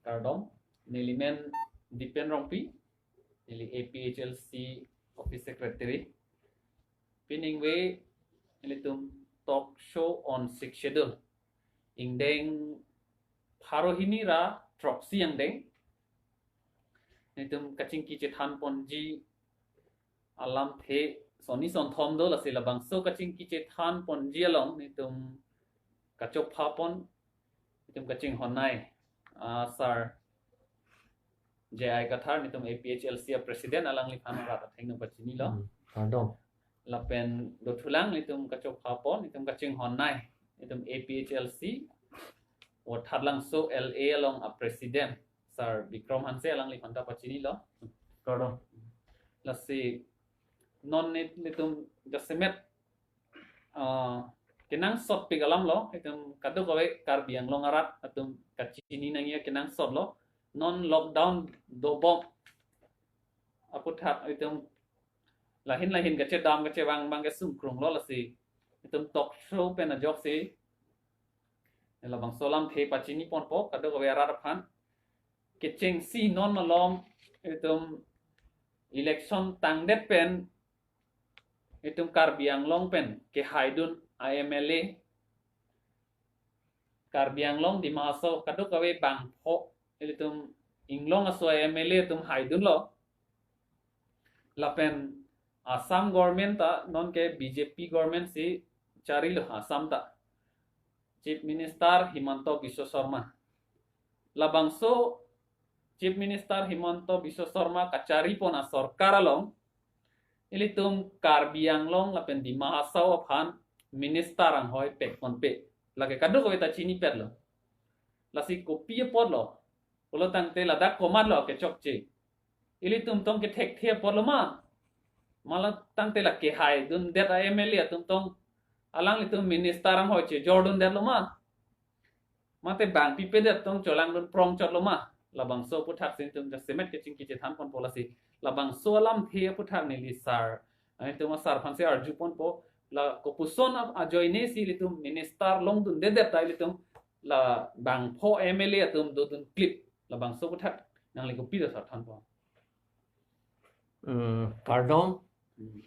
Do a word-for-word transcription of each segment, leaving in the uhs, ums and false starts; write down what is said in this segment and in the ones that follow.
Kardom, neli men Dipen Rongpi, neli A P H L C Office Secretary. Piningve nelitum talk show on Sixth Schedule. Ingdeng pharo hini ra throksi angdeng. Nelitum kachingki chethan ponji alamthe sonni sonthom do, lasi labangso kachingki chethan ponji along nelitum kachopha pon, nelitum kachinghon nei, ah, Sir J I Kathar, nelitum A P H L C a President, alangliphan rat athengno pachinilo. Hmm, kardom. Lapen dothulang nelitum kachopha pon, nelitum kachinghon nei, nelitum A P H L C Vothatlangso L A along a President, Sir Bikram Hanse, alangliphan ta pachinilo. Kardom. Lasi non neli-, nelitum jasemet, ah, kenangsotpik alamlo, itum kadokave Karbi Anglong arat atum kachini nangji akenangsotlo. Non lockdown dobom aphuthak itum lahin lahin kachedam kachevang abang ke sungkrunglo, lasi itum talk show pen ajoksi labangso alamthe pachini ponpo kadokave arat aphan. Kechengsi non malom itum election tangdet pen itum Karbi Anglong pen kehaidun a M L A, Karbi Anglong, Dima Hasao kadokave bangpho ilitum inglong aso a M L A atum haidunlo. Lapen Assam government ta nonke B J P government si charilo Assam ta. Chief Minister Himanta Biswa Sarma. Labangso Chief Minister Himanta Biswa Sarma kachari pon asorkar along ilitum Karbi Anglong lapen Dima Hasao aphan minister anghoi pek ponpe. Lake kadokave ta chinipetlo. Lasi kopi apotlo? Pulo tangte ladak komatlo kechokche? Ilitum tong kethekthe apotlo ma? Ma la tangte la kehaidundet a M L A atum tong alanglitum minister anghoi chejordundetlo ma? Mate bang pipedet tong cholangdun prongchotlo ma? Labangso aphuthak si nelitum jasemet kechingki chethan ponpo, lasi labangso alamthe aphuthak neli sir, ilitum a sir aphansi arju ponpo, la kopuson ap-, ajoine si ilitum minister longdundedet ta ilitum la bangpho M L A atum dodun klip, labangso aphuthak nangli kopi do sir thanpo? Hmm, kardom. Hmm.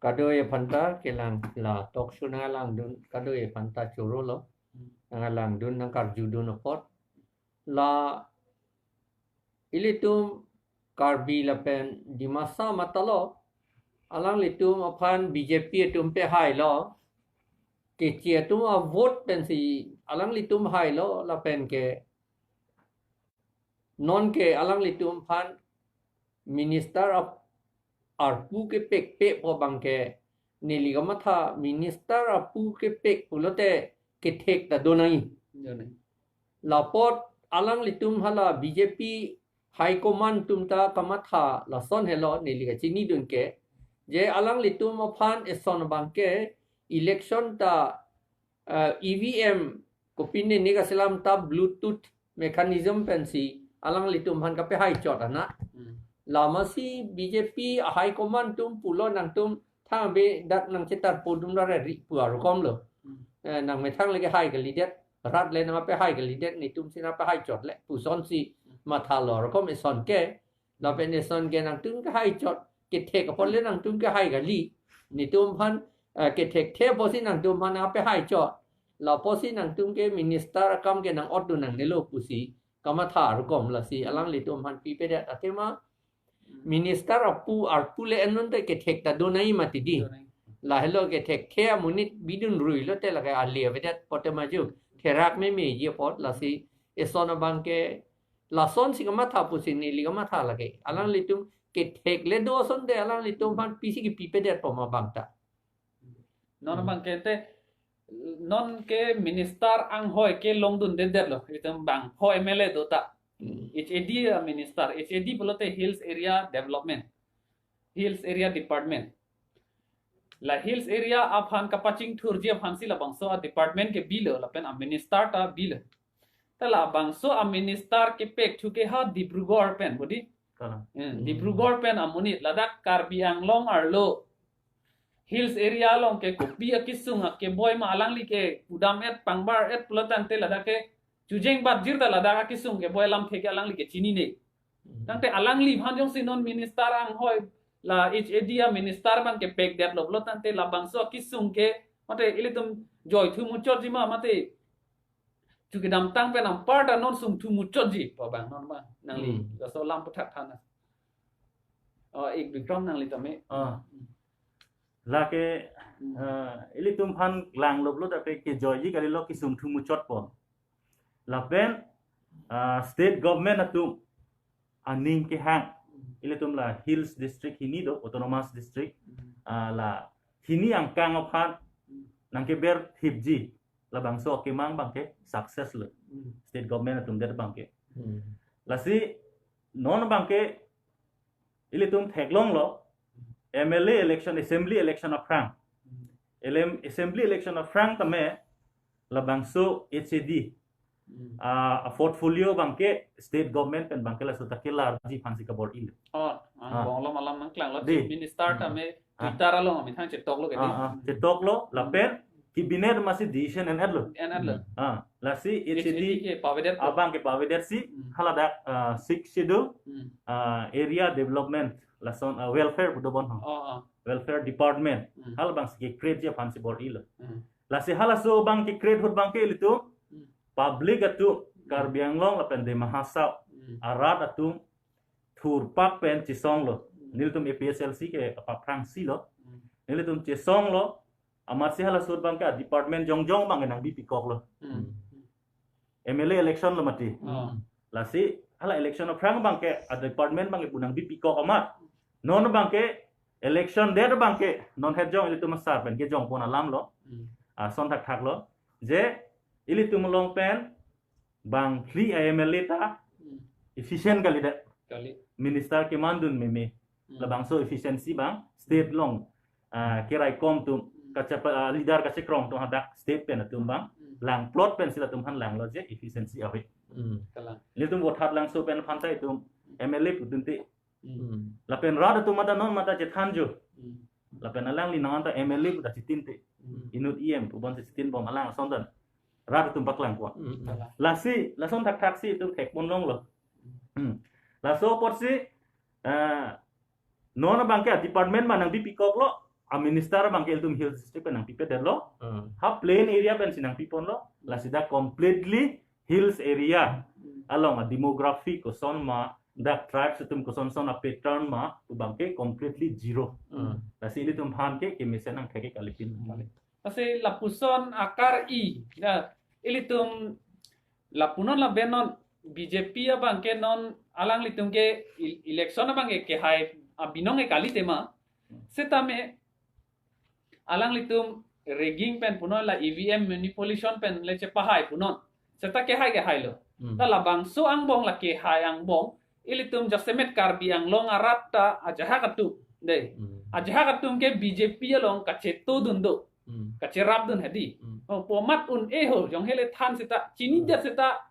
Kadokave aphanta kelang la talk show nanglangdun, kadokave aphanta chorolo. Hmm. Nanglangdun, nangkarjudun apot. La ilitum Karbi lapen Dimasa matalo, alanglitum aphan B J P atum pehailo. Keche atum a vote pensi alanglitum hailo, lapen ke nonke alanglitum aphan minister ap-, arpu kepekpe pu abangke neli kamatha, minister arpu kepek pulote kethek ta do nangji. Do nangji. Lapot alanglitum hala B J P high command atum ta kamatha lason helo neli kachinidun ke. Je alanglitum aphan eson abangke election ta, eh, E V M kopine ne kaselam ta Bluetooth mechanism pensi alanglitum aphan kapehaichot ana. Hmm. Lamasi B J P high command atum pulo nangtum thang be dak nangchetar podum dare ri pu arukom lo. Hmm. Eh, nangmethang le kehai kalidet, rat le nangpehai kalidet, netum si nangpehaichot le pusonsi mathalo arukom eson ke. Lapen eson ke nangtum kehaichot, kethek apot le nangtum kehai kali. Netum aphan, eh, kethekthe apotsi nangtum aphan nangpehaichot. Lapusi nangtum ke minister akam ke nang-otdun nangnelo pusi kamatha arukom, lasi alanglitum aphan pipedet athema minister arpu, arpu le ennon te kethek ta do nangji mati di. Do nangji. Lahelo kethekthe amonit bidun ruilote lake ali avedet pote maju. Therak memeji apot, lasi eson abangke lasonsi kamatha pusi neli kamatha lake. Alanglitum kethek le do asonte alanglitum aphan pisi kepipedetpo ma abang ta? Non Hmm. abangke te, nonke minister anghoi ke longdundedetlo. Itum bangpho M L A do ta. Hmm. H A D a minister. H A D pulote Hills Area Development, Hills Area Department. La Hills Area aphan kapachingthurji aphansi labangso a department ke bilo, lapen a minister ta bilo. Ta labangso a minister kepekthu ke ha Dibrugarh pen, bodi? Kalang. Eh, Hmm. Dibrugarh pen amonit, ladak Karbi Anglong arlo Hills Area along ke kopi akesung akeboi ma alangli ke pudam-et pangbar-et pulo tangte ladak ke Chujeng bat jir ta ladak akesung ke boi lamthe ke alangli ke chinine. Hmm. Tangte alangliphan jongsi non minister anghoi la H A D a minister abang ke pekdetlo pulo tangte labangso akesung ke mate ilitum joithu muchotji ma mate chu kedamtang pen anparta non sungthu muchotji pu abang non ma nangli Hmm. laso alam aputhak than. Oh, ik Bikram nangli tame. Ah. Lake Hmm. ah, ilitum aphan langlo pulo tangte kejoiji kalilo kesungthu muchotpo. Lapen ah, state government atum aning kehang ilitum la hills district hini do, autonomous district Hmm. ah, la hini angkang aphan Hmm. nangkeber thipji labangso akemang abangke success lo. Hmm. State government atum det abangke. Hmm. Lasi non abangke ilitum theklonglo M L A election, assembly election aphrang. Hmm. Elem assembly election aphrang tame labangso H A D Hmm. ah, a portfolio abangke state government pen abangke laso ta kelarji aphansi kabor-ilo. Oh, ang Ah. bonglo malam nangklanglo Di. Chief Minister Hmm. tame Ah. Twitter along amethang chetoklo ke Ah, di. ah, chetoklo, lapen cabinet masi decision en-etlo. En-etlo. Ah, lasi H A D H A D ke pavedet ko. abangke pavedetsi Hmm. haladak ah, Sixth Schedule Hmm. ah, area development lason ah, welfare pu dobom ho. Oh, oh. Welfare department. Hmm. Halabangsi ke-createji aphansi bor-ilo. Hmm. Lasi halaso abang ke-create ahut abangke ilitum Hmm. public atum Karbi Anglong lapen Dima Hasao Hmm. arat atum thurpak pen chesonglo. Hmm. Nelitum A P H L C ke apaphrangsi lo. Hmm. Nelitum chesonglo. Amatsi halaso abangke department jongjong abangke nangbipikoklo. Hmm. M L A election lo mati. Oh. Lasi hala election aphrang abangke a department abangke pu nangbipikok amat. Non abangke election det abangke non hetjong ilitum asar pen kejongpon alam lo. Hmm. Ah, ason thakthak lo. Je ilitum along pen bang phli a M L A ta Hmm. efficient kalidet. Kali. Minister kemandun meme. Hmm. Labangso efficiency abang state along ah, keraikom atum Hmm. kachapa ah, leader kachekrong atum hadak state pen atum abang Hmm. langplot pensi latum aphan langlo je efficiency ave. Hmm. Kalang. Nelitum Vothatlangso pen aphan ta itum M L A pu dunte. Hmm. Hmm. Lapen rat atum mata non mata chethanjo. Hmm. Lapen alangli nang anta M L A pu ta chetinte. Hmm. Inut E M pu abang chethin bom alang ason dan rat atum paklang ko. Hmm. Kalang. Lasi lason thakthaksi itum thekponlonglo. Hmm. Laso apotsi ah, non abangke a department ma nangbipikoklo, a minister abangke ilitum hills district pen nangpipedetlo. Hmm. Ha plain area pensi nangpiponlo, lasi dak completely hills area Hmm. along a demography koson ma, dak tribes atum kosonson a pattern ma, pu abangke completely zero. Hmm. Lasi ilitum aphan ke kemesen nangthek ke kalipin. Hmm. Lasi lapuson akar-i, ya, ilitum lapunon labenon B J P abangke non alanglitum ke il-, election abangke kehai abinong ke kali tema. Setame alanglitum rigging pen punon la E V M manipulation pen le chepahai punon. Seta kehai kehailo. Hmm. Ta labangso angbong la kehai angbong. Ilitum jasemet Karbi Anglong arat ta ajahak atum. Dei. Hmm. Ajahak atum ke B J P along kachetodun do. Hmm. Kacherapdun hedi. Hmm. Oh, pu amat un-e ho, jong hele than seta, chini Hmm. det seta,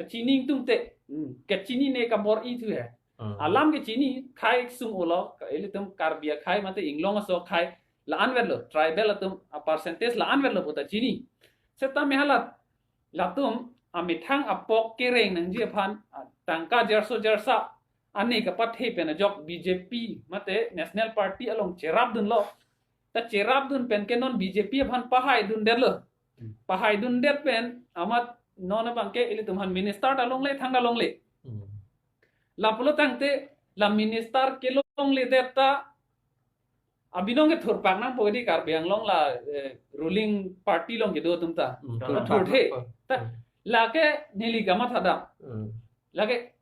chini ingtungte. Hmm. Kachinine kabor-i thu he. Hmm. Alam ke chini, khei sung-olo, ka ilitum Karbi akhei mate Inglong aso khei, la-an vetlo, tribal atum, a percentage la-an vetlo pu ta chini. Setame hala, latum, amethang apok kereng nangji aphan, a, tangka jarso jarsa, ane kapathe pen ajok B J P, mate National Party along cherapdunlo. Ta cherapdun pen ke non B J P aphan pahaidundetlo. Hmm. Pahaidundet pen amat non abangke ilitum aphan minister ta longle thangta longle. Hmm. Lapulo tangte la minister kelongledet ta abinong ke thurpak nangpo di Karbi Anglong la, eh, ruling party along kedo atum ta. Hmm. Thurpak. Thurthe. Hmm. Ta lake neli kamatha dam. Hmm. Lake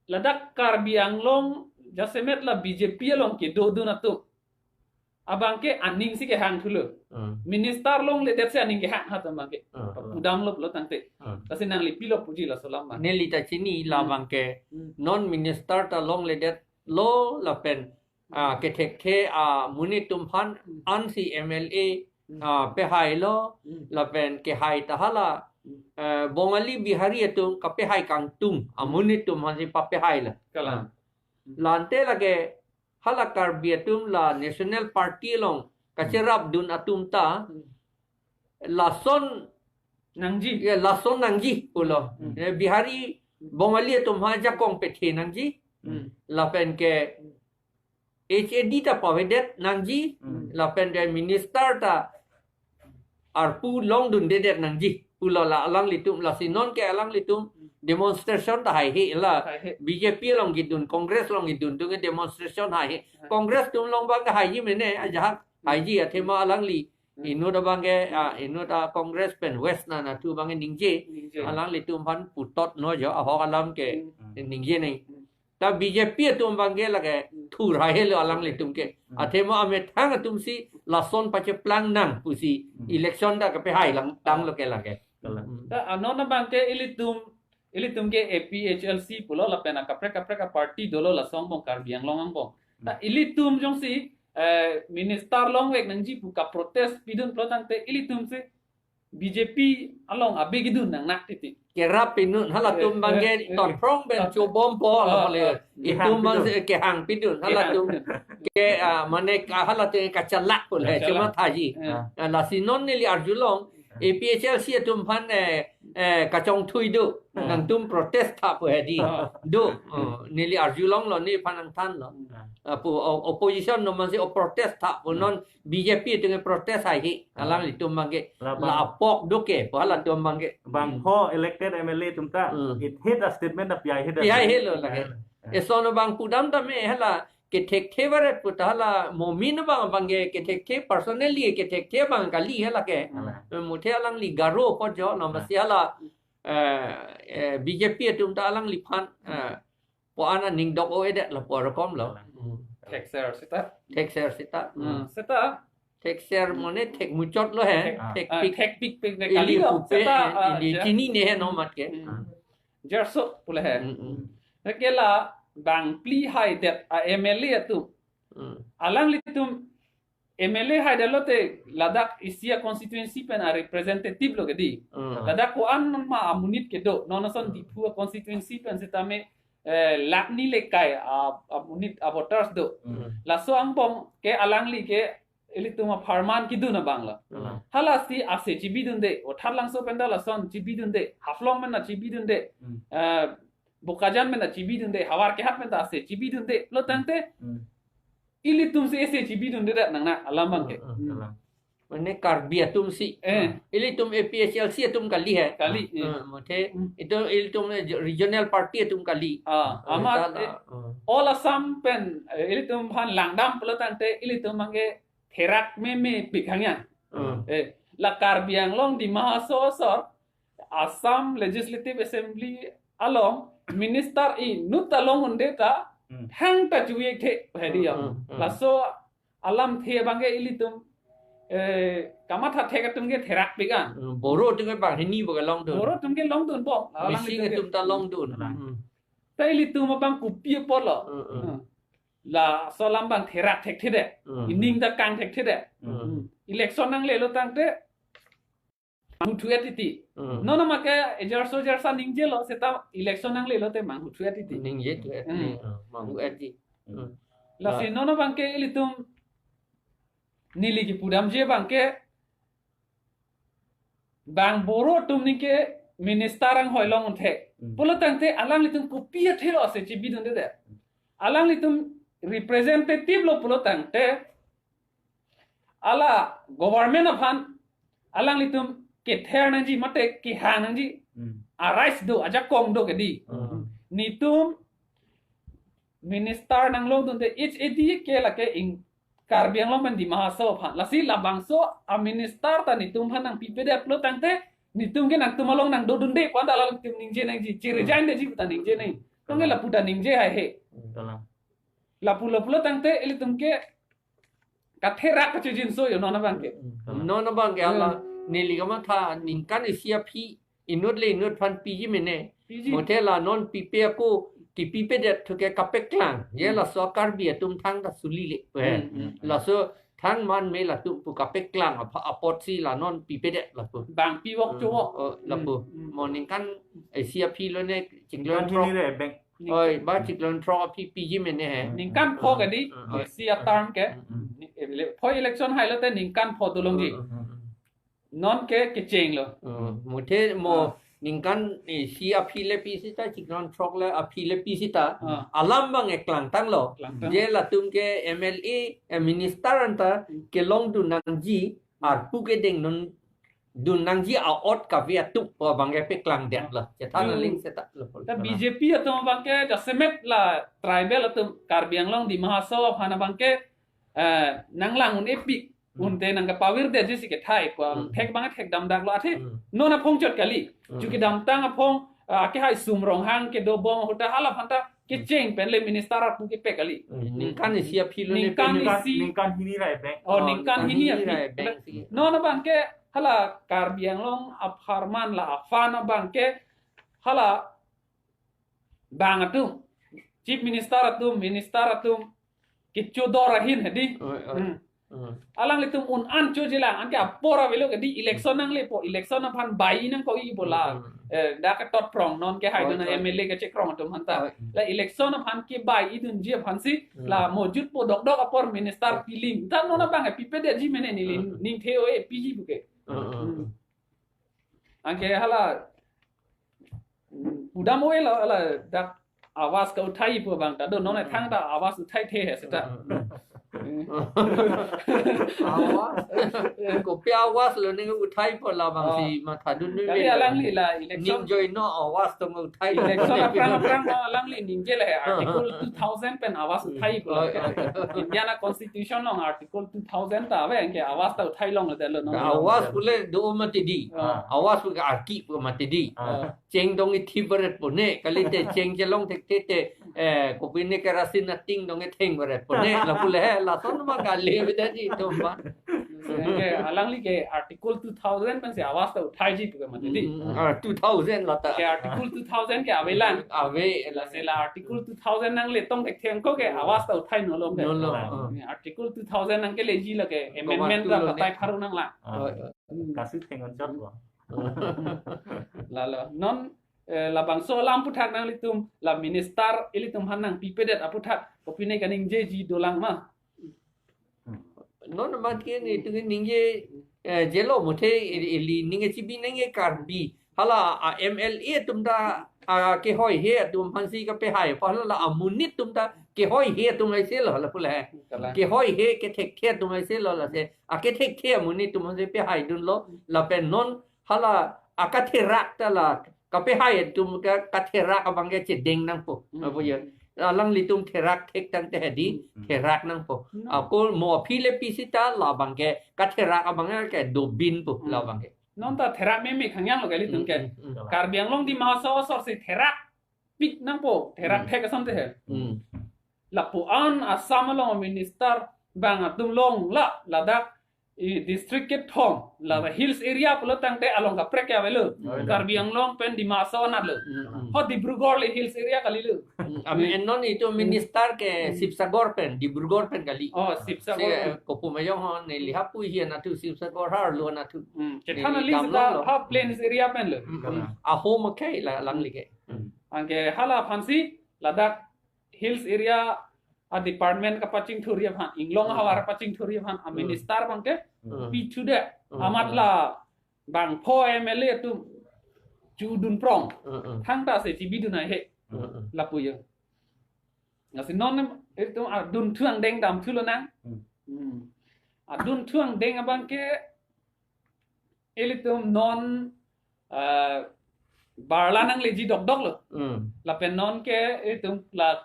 ladak Karbi Anglong jasemet la B J P along kedodun atum abangke aning si kehang thulo. Hmm. Minister longledetsi aning kehang ha atum abangke. Hmm. Pudamlo pulo tangte. Hmm. Lasi nangli pilo puji laso alam ma. Neli ta chini la Hmm. abangke Hmm. non minister ta longledetlo lapen ah, kethekthe, ah, amonit atum aphan Hmm. ansi M L A, Hmm. ah, pehailo, Hmm. lapen kehai ta hala, Hmm. eh, Bongali Bihari atum kapehai kangtung, Hmm. amonit atum aphansi papehailo. Kalang. Hmm. Lante lake hala Karbi atum la National Party along Hmm. kacherapdun atum ta, Hmm. lason Nangji. Ya, lason nangji pulo. Hmm. Ya, Bihari, Bongali atum ha ajakong pethe nangji. Hmm. Lapen ke H A D ta pavedet nangji. Hmm. Lapen ke minister ta arpu longdundedet nangji pulo la alanglitum, lasi non ke alanglitum demonstration ta haihe la. Haihe. B J P along kedun, Congress along kedun atum ke demonstration haihe. Hai. Congress atum along abang ke haiji mene, ajahak haiji, athema alangli. Hmm. Inut abang ke, ah, inut a Congress pen West Nana thu abang ke ningje. Ningje. Alanglitum aphan putot no jo, ahok alam ke Hmm. ningje nai. Hmm. Ta B J P atum abang ke lake Hmm. thur haihelo alanglitum ke. Hmm. Athema amethang atum si lason pacheplang nang pusi Hmm. election ta kapehai lang tanglo ke lake. Kalang. Hmm. Ta anon abang ke ilitum, ilitum ke A P H L C pulo lapen akaprek kaprek a party dolo laso angbong Karbi Anglong angbong. Ta Hmm. ilitum jongsi, eh, minister longvek nangji pu kaprotest pidun pulo tangte ilitum si B J P along abi kedun nang nak titi. Kerap inut halatum Eh, abang ke eh, eh. Torprong pen Ah. chobom po Ah, lo le. ah. Itum abang Kehang si kehang pidun. Kehang halatum pidun. Ke, ah, mane ka halatum kachalak po le. Kachalak. Chuma thaji. Eh. Ah, lasi non neli arjulong. A P H L C atum aphan, eh, eh, kachongthui do. Hmm. Nangtum protest tha po hedi. Ah. Do. Oh, neli arjulonglo, nephan nangthanlo. Hmm. Ah, pu o-, opposition atum aphan si o protest tha po Hmm. non B J P atum ke protest haihe, Ah. alanglitum abang ke Labang. La apok do ke, pu halatum abang ke. Bang Hmm. pho elected M L A atum ta, Hmm. it hit a statement a P I hit a P I hit lo lake. Eson abang pudam tame hala kethekthe varet pu ta hala momin abang abang ke kethekthe personally kethekthe abang kali hala ke. Hala. Muthe alangli Garo po jo, na Hmm. masi hala, eh, eh, B J P atum ta alangliphan, eh, po ana ning dok-o-edet lapu arokom lo. Hmm. Thekser seta. Thekser seta. Hmm. Hmm. Seta. Thekser mane thek muchot lo he. Thek, Ah. ah, thekpik. Thekpik pe Ili kali lo. Pupe, Seta, eh, ah, ili ja. Chinine he nomat ke. Hmm. Ah. Jersok pule he. Hmm, hmm. Lake la bang phli haidet a M L A atum. Hmm. Alanglitum M L A haidetlo te ladak isi a constituency pen a representative lo kedi. Hmm. Ladak ko-an ma amonit kedo, non ason Diphu a constituency pen setame, eh, lakh hini lekai a, amonit a voters do. Hmm. Laso angbong ke alangli ke ilitum apharman kedun abang lo. Hmm. Halasi ase chibidunde, o Tharlangso pen ta lason chibidunde, Haflong pen ta chibidunde, Hmm. eh, Bokajan pen ta chibidunde, Howraghat pen ta ase chibidunde, lo tangte, Hmm. ilitum si ase chibidunde dak nang na alam abang ke. Hmm, hmm, Hmm. kalang. Mane Karbi atum si. Eh. Ilitum A P H L C atum kali he. Kali, eh. Hmm, muthe. Hmm. Itum ilitum regional party atum kali. Ah, Hmm, amat, ta la, eh, hmm. All Assam pen, eh, ilitum aphan langdam pulo tangte, ilitum abang ke therak meme pik hangya. Hmm. Eh, la Karbi Anglong Dima Hasao asor, Assam Legislative Assembly along minister inut ta long-unde ta Hmm. thangta chuyekthe hedi ya. Hmm, hmm, hmm. Laso alamthe abang ke ilitum, eh, kamatha thek atum ke therak pik an. Hmm, Boro atum ke banghini bo ke longdun. Boro atum ke longdun bo. Alang Mising ilitum ke atum ta longdun. Alang. Hmm. Ta ilitum abang kopi apotlo. Hmm, hmm. Hmm. Laso alam abang therak thekthedet. Hmm. Ining ta kang thekthedet. Hmm. Hmm. Election nanglelo tangte manghu-et titi. Hmm. Non amat ke ejarso jarsa ningjelo seta election nanglelo te manghu-et titi. Ningjelo-et. Hmm. Hmm. Manghu-et titi. Hmm. Hmm. Lasi La- non abang ke ilitum neli kepudamji abang ke bang Boro atum ningke minister anghoi long-un the. Hmm. Pulo tangte alanglitum kopi athe lo ase chibidunde de. Alanglitum representative lo pulo tangte hala government aphan alanglitum kether nangji mate kehang nangji. Hmm. A rights do, ajakong do kedi. Hmm. Netum minister nanglongdunde, H A D ke lake in Karbi Anglong pen Dima Hasao aphan. Lasi labangso a minister ta netum aphan nangpipedet pulo tangte netum ke nangtum along nangdodunde pu anta alanglitum ningje nangji, chiri Hmm. jain deji pu ta ningje nang. Tangke Hmm. lapu ta ningje haihe. Hmm. Kalang. Lapu lapu lo tangte ilitum ke katherak kachijinso yo non abang ke. Hmm. Kalang. Non abang ke hala Hmm. neli kamatha ningkan isi aphi inut le inut aphan piji mene. Piji. Muthe la non pipe ako kipipedet thu ke kapeklang. Je Hmm. laso Karbi atum thangta suli le. Hmm, hmm. Laso thang man me latum pu kapeklang apha apotsi la non pipedet lapu. Bang pivok Hmm. chovok. Oh, lapu. Hmm, hmm. Mo ningkan isi aphi lo ne chinglo Kan throk. Hini re bank. Oi, ba chinglo throk aphi piji mene he. Ningkan pho Hmm. kedi, Hmm. isi a term ke. Hmm. Ni-, ele-, pho election hailo te ningkan pho dolongji. Hmm, hmm, hmm. non ke kecheng lo. Hmm, muthe mo Ah. ningkan isi aphi le pi sita, chikron throk le aphi le pi sita. Ah. Alam abang eklang tanglo. Klang tang. Je latum ke M L A, eh, minister anta Hmm. kelongdun nangji, arpu kedengdun, dun nangji a-ot kave atum pu abang ke peklang det lo. Chethan Hmm. aling seta lo. Ta B J P atum abang ke jasemet la tribal atum Karbi Anglong Dima Hasao aphan abang ke, eh, nanglang un-epik. Hmm. Unte nangkepavir det jisi kethai pu Hmm. thek abang thek damdak lo athe. Hmm. Non aphong chot kali. Hmm. Chuki damtang aphong, ah, kehai Sum Ronghang kedobom ahut ta hala aphan ta kecheng pen le minister arpu kepek kali. Hmm. Ningkan isi aphi lo ne Ningkan pen. Ningkan, isi. Ningkan hini ra ebeng. Oh, Oh, ningkan ningkan hini hini aphi. ra ebeng si. Non abang ke hala Karbi Anglong apharman la aphan abang ke hala bang atum, Chief Minister atum, Minister atum, kechodor ahin hedi. Oi, oi. Hmm. Hmm. Alanglitum un-an chojelang, anke apor avelo kedi election nanglepo, election aphan bai nangkok-i bola. Hmm. Eh, dak ketot prong non kehai Oi, dun oi. M L A kechekrong atum aphan ta. Oi. La election aphan kebai idunji aphan si, Hmm. la mojut po dokdok apor minister Hmm. piling. Ta non abang pipe detji mene neli Hmm. ning the-o-e piji puke. Hmm. Hmm. Anke hala, mm, pudam o-e lo, hala dak Awas ka uthai pu abang ta do, non Hmm. thang ta Awas uthai the he seta. Hmm. Hmm. Awas? Kopi Awas lo ne uthai pu labang Oh. si mathadun ni Kali le. alangli la election. Ning joino Awas tong uthai. Election aphrang aphrang ma alangli ningje le he, Article two thousand pen Awas Hmm. uthai pu Oi, la. oi, oi. Indiana Constitution along Article two thousand ta ave, anke Awas ta uthai longle det lo non. Awas pule do mati di. Ah. Awas pule arki pu mati di. Ah. Cheng dong ithip varet pone, kalite cheng chelong thekthe te, eh, kopine kerasin ating dong etheng varet pone, lapu le, lason ma kali beda ji to ma. Anke alangli ke Article two thousand pensi Awas ta uthai ji pu ke mati di. Hmm, ah, two thousand la ta. Ke Article two thousand ke avelang. Ave, Lasi la Article two thousand nangle tong thekthe ko ke Awas ta uthai no long ke. No long, ah. Article two thousand nangkeleji la ke amendment Koma tu ta lo ne. patai pharu nanglang. Ah. Oh, oh. Hmm. Kasu thengon chot lo. Lalo. Non, eh, labangso alam aphuthak nanglitum, la minister ilitum aphan nangpipedet aphuthak, kopine kaningjeji dolang ma? Non amat ke nelitum ningje, eh, jelo muthe ili, ili ningje chibi ningje Karbi. Hala a M L A atum ta, a, kehoi he atum aphansi kapehai. Hala la amonit atum ta kehoi he atum hai se lo, hala pule he. Kalang. Kehoi he kethekthe atum hai se lo lasi. Akethekthe amonit atum aphansi pehai dunlo. Lapen non hala akatherak ta la kapehai atum ka, katherak abang ke chedeng nangpo. Hmm. Apo ya. Alanglitum therak thektang te hedi, Hmm. therak nangpo. Hmm. Ako mo aphi le pi sita labang ke katherak abang ke dobin po Hmm. labang ke. Non ta therak meme khangyang lo kalitum ke. Hmm, hmm, hmm. Karbi Anglong Dima Hasao asor si therak pik nangpo, therak Hmm. thek asam te he. Hmm. Lapu-an Assam along minister bang atum long la, ladak i district kethom, la Hmm. hills area pulo tangte along kaprek ke avelo. Hmm. Karbi Anglong pen Dima Hasao anat lo. Hmm, hmm. Ho Dibrugarh le hills area kali lo. Hmm. Ami Hmm. enon itum minister ke Hmm. Sibsagar pen, Dibrugarh pen kali. Oh, Sibsagar. Si, eh, kopu mayong ho neli hapu hi anathu Sibsagar har lo anathu. Hmm. Chethan Neli aling gamlo sita lo. ha plains area pen lo. Hmm, hmm. Aho makai la langli ke. Hmm. Anke hala aphansi ladak hills area a department kapachingthurji aphan, inglong Hmm. ahavar pachingthurji aphan, a Hmm. minister abang ke Hmm. pithu de. Hmm. Amat la bangpho M L A atum chudun prong. Hmm, hmm. Thangta si chibidun ai he. Hmm, hmm. Lapu ya. Lasi non em, itum adun thu angdeng damthu lonang. Hmm. Hmm. Adun thu angdeng abang ke ilitum non, ah, barla nangleji dokdok lo. Hmm. Lapen non ke ilitum la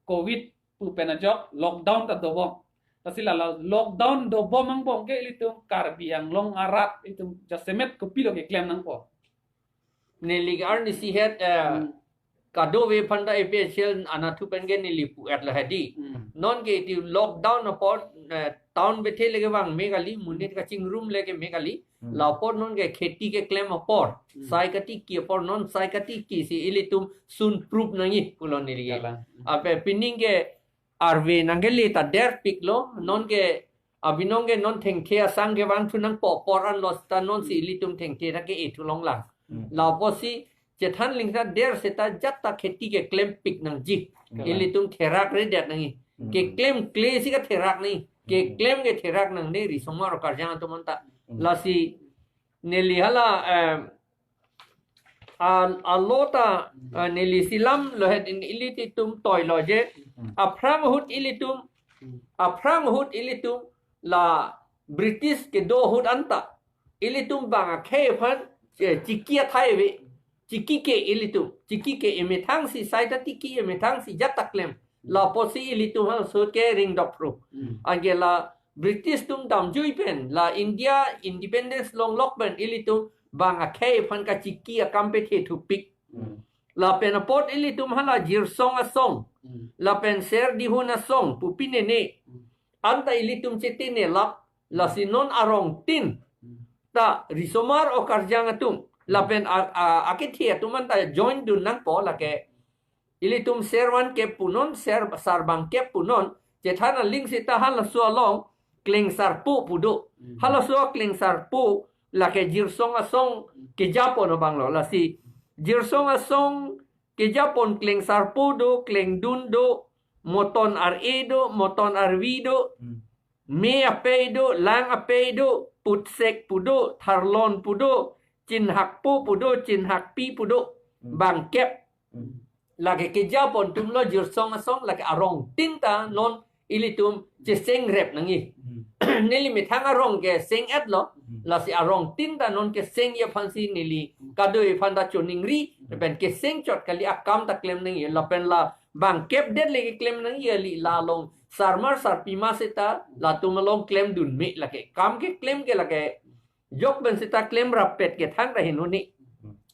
covid pu pen ajok lockdown ta dobom. Lasi la, la lockdown dobom angbong ke ilitum Karbi Anglong arat itum jasemet kopilo keklem nangpo. Neli arnisi het, eh, Hmm. kadokave aphan ta A P H L anathu pen ke neli pu-et lo hedi. Hmm. Non ke iti lockdown apor, eh, town bethe le kevang me kali, monit kachingrum le keme kali. Hmm. Lapor non ke kheti keklem apor. Hmm. Sai katiki apor non sai katiki si ilitum sun proof nangji pulo neli. Kalang. Ape pining ke arve nangkele ta derpik lo, non ke abinong ke non thengthe asang kevangthu nangpo apor anlo seta non si ilitum thengthe ta ke-ethu longlang. Hmm. Lapusi chethan aling ta der seta jat ta kheti keklempik nangji. Hmm. Ilitum therakredet nangji. Hmm. Keklemkle si katherak nangji. Hmm. Keklem ketherak nangne ri somar karjang atum anta. Hmm. Lasi neli hala, eh, a, alo ta, eh, neli silam lo het in ilitum toi lo je. Hmm. Aphrang ahut ilitum, Hmm. aphrang ahut ilitum la British kedo ahut anta ilitum bang akhei aphan, eh, chiki athai ave, chiki ke ilitum, chiki ke emethang si sai ta tiki, emethang si jat ta klem. Lapusi ilitum halaso ke ring dok phru. Hmm. Anke la British atum damjui pen, la India independence longlok pen ilitum bang akhei aphan kachiki akam pethe thupik. Hmm. Lapen apot ilitum hala Jirsong Asong, Hmm. lapen Serdihun Asong pu pinene. Hmm. Anta ilitum chetine lap, lasi non arong tin Hmm. ta risomar okarjang atum, lapen a, a, akethe atum anta join dun nangpo lake. Ilitum Ser Vangkep punon, Ser Sarbangkep punon, chethan aling seta halaso along Klengsarpo pu do. Hmm. Halaso Klengsarpo lake Jirsong Asong kejapon abang lo. Lasi Jirsong Asong kejapon Klengsarpo do, Klengdun do, Moton Ar-e do, Moton Arvi do, Hmm. Me Apei do, Lang Apei do, Putsek pu do, Tharlon pu do, Chinhakpo pu do, Chinhakpi pu do, Hmm. bangkep. Hmm. Lake kejapon atum lo Jirsong Asong, lake arong tin ta non ilitum cheseng rep nangji. Hmm. Neli methang arong ke seng et lo, Hmm. lasi arong tin ta non kesengji aphan si neli Hmm. kadoi aphan ta choningri, Hmm. pen keseng chot kali akam ta klem nangji, lapen la bangkep det le keklem nangji kali, la along sarmar sarpima seta latum along klem dun me lake. Kam keklem ke lake jok pen seta klem rappet ke thang ra hin huni.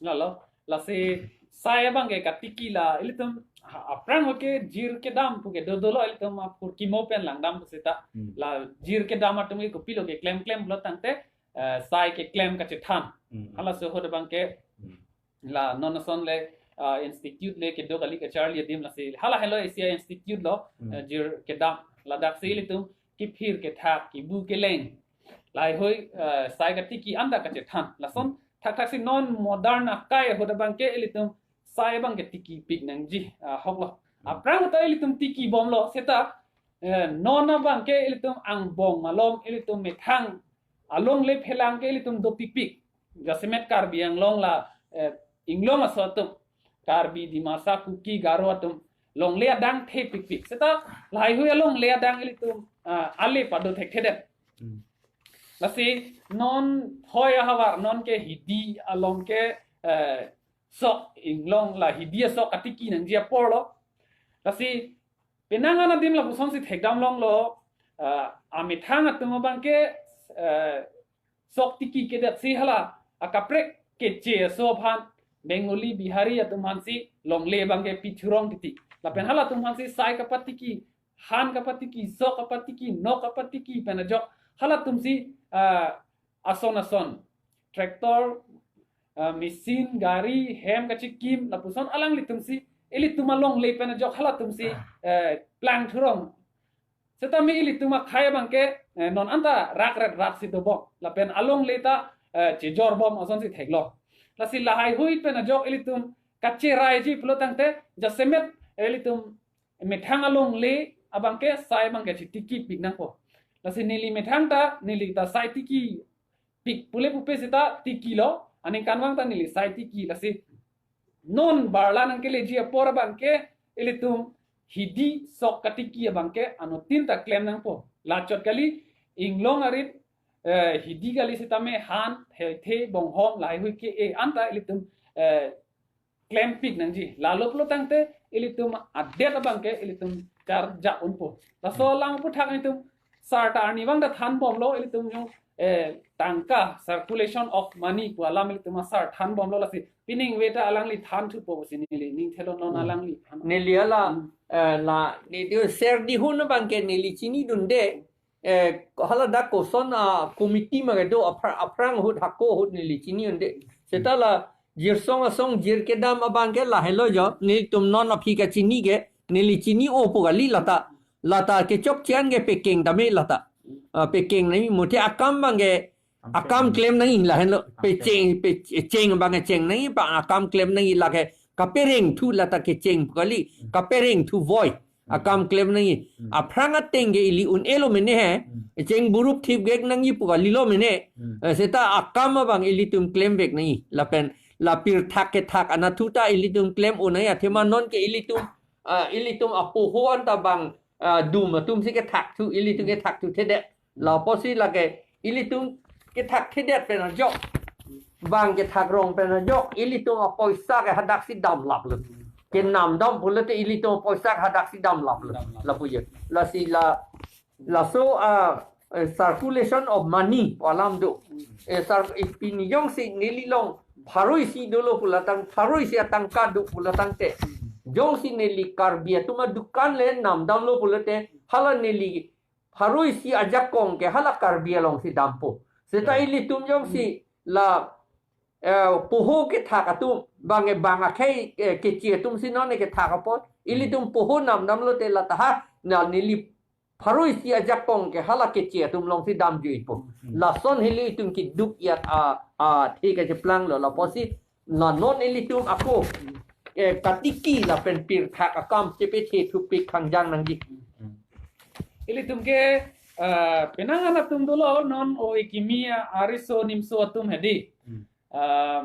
Lalo, lasi sai abang ke katiki la, ilitum ha, aphrang ke jir kedam pu ke do dolo, ilitum aphurkimo pen langdam pu seta. Hmm. La jir kedam atum ke kopilo keklem klem pulo tangte, eh, sai keklem kachethan. Hmm. Halaso ahut abang ke Hmm. la non ason le, ah, institute le kedo kali kacharli adim lasi. Hala helo Asia Institute lo, Hmm. eh, jir kedam. Ladak si ilitum kiphir kethak, kibu keleng, laheihui, eh, sai katiki anta kachethan. Lason Hmm. thakthak si non modern akai ahut abang ke ilitum sai abang ke tikipik nangji, ah, hok lo. Hmm. Aphrang ta ilitum tikibom lo seta, eh, non abang ke ilitum angbong malom, ilitum methang alongle phelang ke ilitum dopikpik. Jasemet Karbi Anglong la, eh, Inglong aso atum, Karbi, Dimasa, Kuki, Garo atum longle adang thepikpik. Seta laheihui alongle adang ilitum, ah, ale pado thekthedet. Hmm. Lasi non thoi ahavar, non ke hidi along ke, eh, sok Inglong la hidi asok katiki nangji apor lo. Lasi penang an adim lapuson si thekdam longlo, ah, amethang atum abang ke, eh, sok tiki kedet si hala akaprek keche aso aphan Bengali, Bihari atum aphan si longle abang ke pithurong titi. Lapen halatum aphan si sai kapatiki, han kapatiki, sok kapatiki, nok kapatiki pen ajok halatum si, ah, ason ason tractor, ah, machine, gari, hem kachikim, lapuson alanglitum si, ilitum alongle pen ajok halatum si, eh, plang thurong. Setame ilitum akhei abang ke, eh, non anta rak ret rat si dobom. Lapen alongle ta, eh, chejorbom ason si theklo. Lasi laheihui pen ajok ilitum kacheraiji pulo tangte, jasemet ilitum methang alongle abang ke sai abang ke chitikipik nangpo. Lasi neli methang ta, neli ta sai tikipik pule pupe seta tikilo, aningkanvang ta neli sai tiki. Lasi non barla nangkeleji apor abang ke ilitum hidi sok katiki abang ke anuttin ta klem nangpo. Lachot kali Inglong arit, eh, hidi kali setame han, the, the, bonghom, laheihui ke-e anta ilitum, eh, klempik nangji. Lalo pulo tangte ilitum adet abang ke ilitum charjak unpo. Laso alam aphuthak ilitum sar ta arnivang ta thanbomlo, ilitum yung, eh, tangka, circulation of money pu alam ilitum asar thanbomlo, lasi pining ve ta alangli thanthupo pusi neli ningthelo non Hmm. alangli than. Neli hala, Hmm. eh, la, neli Serdihun abang ke neli chinidunde, eh, hala dak koson a committee ma kedo aphra-, aphrang ahut hako ahut neli chinidunde. Seta la Jirsong Asong jir kedam abang ke lahelo jo, nelitum non aphi kachini ke, neli chini-o pu kali lata. Lata kechokche an ke pekeng tame lata. Ah, pekeng nangji, muthe akam abang ke, akam klem nangji lahenlo. Pecheng, pecheng abang ke cheng nangji, pa akam klem nangji lake kapereng thu lata kecheng pu kali, kapereng thu voi. Akam klem nangji. Hmm. Aphrang ateng ke ili un-elo mene he. Hmm. Cheng burup thip gek nangji pu kalilo mene. Hmm. Eh, seta akam abang ilitum klemvek nangji. Lapen la pirthak kethak anatthu ta ilitum klem un nangji. Athema non ke ilitum, ah, ilitum apoho anta bang, ah, dum atum si kethakthu, ilitum kethakthuthedet. La apotsi lake ilitum kethakthedet pen ajok, bang kethak rong pen ajok, ilitum apoisa ke hadak si damlaplo. Kenam dam pulote ilitum apoisa ke hadak si damlaplo. Damlap. Lapu je. Lasi la, laso, ah, eh, circulation of money pu alam do. Eh, sar-, eh, pini jongsi neli along pharo isi dolo pulo tang, pharo isi atangka do pulo tangte, jongsi neli Karbi atum adukan le namdamlo pulote, hala neli pharo isi ajakong ke hala Karbi along si dampo. Seta, ya, ilitum jongsi la, eh, poho kethak atum, bang, bang akhei, eh, keche atum si non kethak apot, ilitum poho namdamlote la taha, na neli pharo isi ajakong ke hala keche atum along si damjuipo. Hmm. Lason hili itum keduk ajat a, a, thik acheplanglo, la apotsi la non ilitum ako, eh, katiki lapen pirthak akam chepethe thupik khangjang nangji. Hmm. Ilitum ke, eh, penang anatthu dolo non o ikimi a-, ariso nimso atum hedi. Hmm. Eh,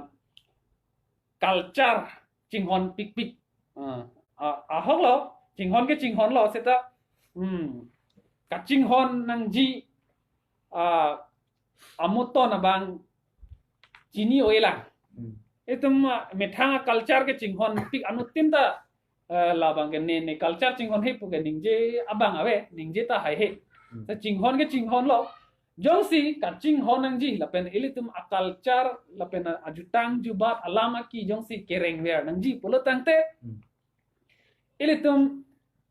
culture chinghon pikpik. Eh, a-, ahoklo, chinghon ke chinghonlo seta, hmm, kachinghon nangji, ah, amuton abang chini-o-elang. Hmm. Itum, ah, methang a-culture ke chinghon pik anuttin ta, eh, labang ke ne, ne culture chinghon he pu ke ningje abang ave, ningje ta haihe. Hmm. Sa chinghon ke chinghonlo. Jongsi kachinghon nangji, lapen ilitum a-culture, lapen a-, ajutang jubat alam aki jongsi kerengver nangji pulo tangte, hmm, ilitum,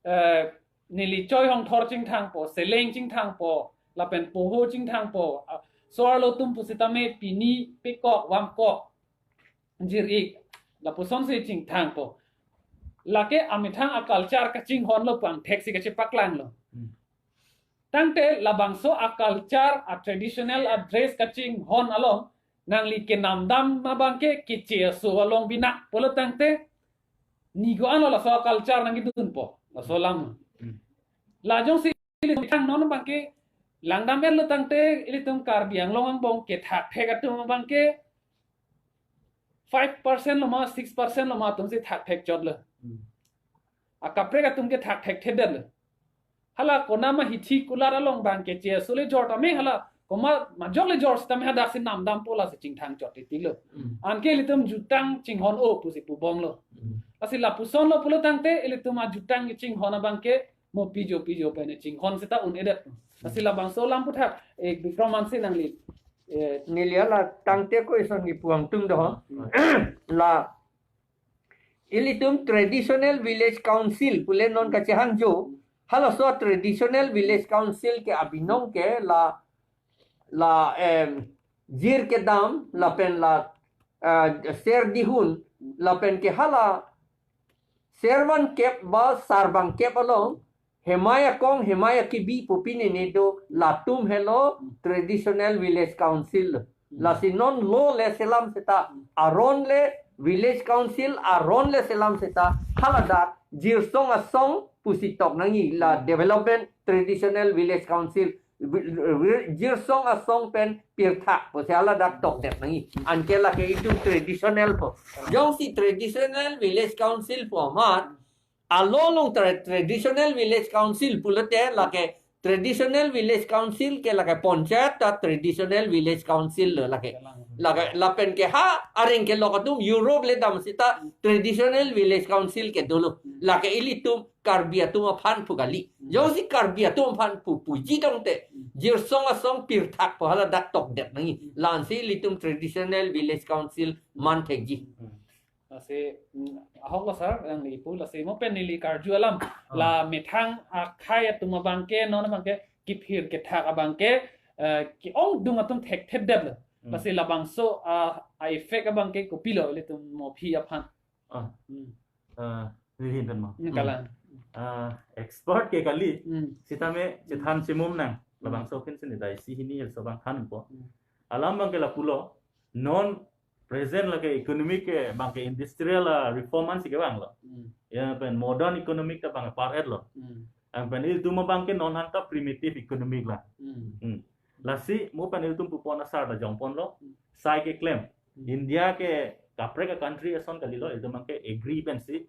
eh, neli choi hongthor chingthangpo, seleng chingthangpo, lapen poho chingthangpo, ah, so-arlo atum pusitame pini pekok vamkok jir-ik, lapusonsi chingthangpo. Lake amethang a-culture kachinghonlo pu angthek si kachepaklanglo. Hmm. Tangte labangso a-culture, a-traditional a-dress kachinghon along nangli kenamdam abang ke keche aso along binak pulo tangte, ni ko-anlo laso a-culture nangkedunpo, laso alam. Hmm. La jongsi ilitum thang non abang ke langdam-etlo tangte, ilitum Karbi Anglong angbong kethakthek atum abang ke five percent lo ma, six percent lo ma atum si thakthek chotlo. Hmm. Akaprek atum ke thakthekthedetlo. Hala konama hithi kulat along abang keche aso le jor tame, hala komat majok le jor sitame hadak si namdampo, lasi chingthang chot titilo. Hmm. Anke ilitum jutang chinghon-o pusi pubomlo. Hmm. Lasi lapusonlo pulo tangte, ilitum ajutang kechinghon abang ke mo pijo pijo pen chinghon seta un-edet. Lasi labangso alam aputhak, eh, Bikram Hanse nangli, eh, neli hala tangte ko ison kipu angtung do. Hmm. La ilitum traditional village council pule non kachehangjo. Halaso traditional village council ke abinong ke la, la, em, jir kedam lapen la, eh, ser dihun lapen ke hala ser bangkep ba sar bangkep along hemai akong, hemai akibi pu pine ne do, latum helo traditional village council. Hmm. Lasi non lo le selam seta, aron le village council, aron le selam seta, haladak Jirsong Asong pusi tok nangji, la, hmm, development traditional village council. Vi-, vi-, Jirsong Asong pen pirthak pusi haladak tokdet nangji. Anke lake itum traditional po. Jongsi traditional village council pu amat, along along tra-, traditional village council pulote lake traditional village council ke lake panchayat ta traditional village council lo lake. Lake lapen ke ha areng kelok atum Europe le dam seta traditional village council ke dolo. Lake ilitum Karbi atum aphan pu kali. Jongsi Karbi atum aphan pu puji tangte, Jirsong Asong pirthak pu haladak tokdet nangji. Lansi ilitum traditional village council man thekji. Hmm. Lasi, hmm, ahoklo sir, nangli pu, lasi mo pen neli karju alam. Ah. La methang akhei atum abang ke, non abang ke, kiphir kethak abang ke, eh, ke-ongdung atum thekthedetlo. Hmm. Lasi labangso, ah, a-effect abang ke kopilo, ilitum mo aphi aphan. Ah. Hmm. Ah, neli hin pen mo. Hmm, hmm, kalang. Ah, expert ke kali. Hmm. Sitame chethan chimum nang. Hmm. Labangso kin sini dai si hini laso abang thanpo. Hmm. Alam abang ke lapulo. Non present lake economic ke abang ke industrial, ah, reform ansi kevanglo. Hmm. Ya, pen modern economic ta bang apar-etlo. Hmm. Anpen ilitum abangke non han ta primitive economic la. Hmm. Hmm. Lasi mo pen ilitum pupon asar ta jongponlo. Hmm. Sai keklem. Hmm. India ke kaprek a-country ason kalilo, ilitum abangke agree pensi,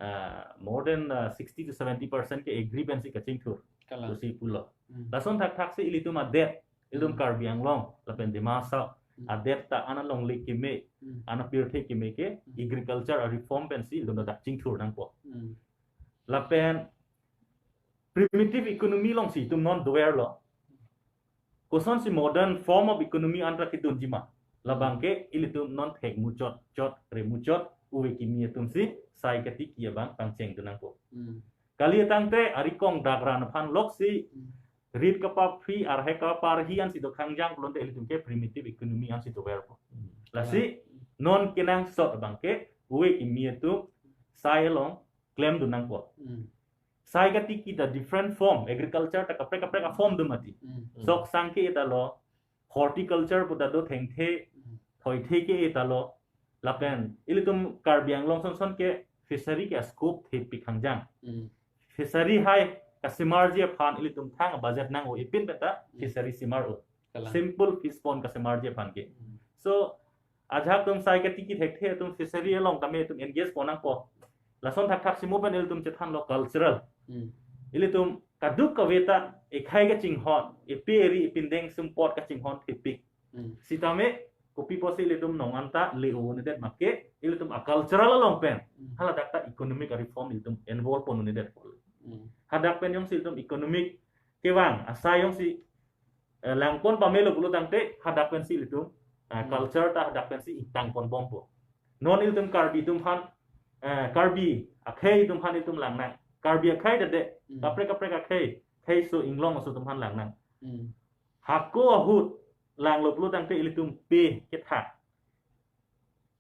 ah, more than, ah, sixty to seventy percent ke agree pensi kachingthur. Kalang. Pusi pulo. Hmm. Lason thakthak si ilitum adet, ilitum Hmm. Karbi Anglong, lapen Dima Hasao, Hmm. adet ta ana longle keme, Hmm. ana pirthe keme ke, Hmm. agriculture reform pensi ilitum dak chingthur nangpo. Hmm. Lapen primitive economy alongsi itum non doverlo. Kosonsi modern form of economy an ta kedunji ma. Labangke ilitum non thek muchot, chot, re muchot, ove kimi atumsi, sai katiki abang pangchengdun nangpo. Hmm. Kali tangte ari kong dak ran aphan loksi, Hmm. rit kapaphri, arhe kaparhi ansi do khangjang pulote ilitum ke primitive economy ansi doverpo. Hmm. Lasi, non kenangsot abangke, ove kimi atum, sai along, klemdun nangpo. Hmm. Sai katiki ta different form, agriculture ta kaprek kaprek a-form do mati. Hmm. Sok sangke ta lo, horticulture pu ta do, thengthe, Hmm. thoithe ke ta lo, lapen ilitum Karbi Anglong sonson ke fishery ke scope thepik khangjang. Hmm. Fishery hai kasimarji aphan ilitum thang budget nang-o, ipin pen ta Hmm. fishery simar-o. Kalang. Simple fish pond kasimarji aphan ke. Hmm. So, ajahak atum sai katiki thekthe atum fishery along tame atum engage pon nangpo. Lason thakthak si mo pen ilitum chethanlo cultural. Hmm. Ilitum kadokave ta ekhai kachinghon, epe eri epindeng sumpot kachinghon thepik. Hmm. Sitame kopi pusi ilitum nong an ta le-o-nedet make, ilitum a-cultural along pen. Hmm. Haladak ta economic reform ilitum involve pon-nedet. Hmm. Hadak pen jongsi ilitum economic kevang, asai jongsi, eh, langpon pamelo pulo tangte, hadak pensi ilitum, eh, Hmm. culture ta hadak pensi ingtang ponbompo. Non ilitum Karbi atum aphan, eh, Karbi akhei atum aphan ilitum langnang. Karbi akhei dede, Hmm. kaprek kaprek akhei, khei so inglong aso atum aphan langnang. Hmm. Hako ahut langlo pulo tangte ilitum pe kethak.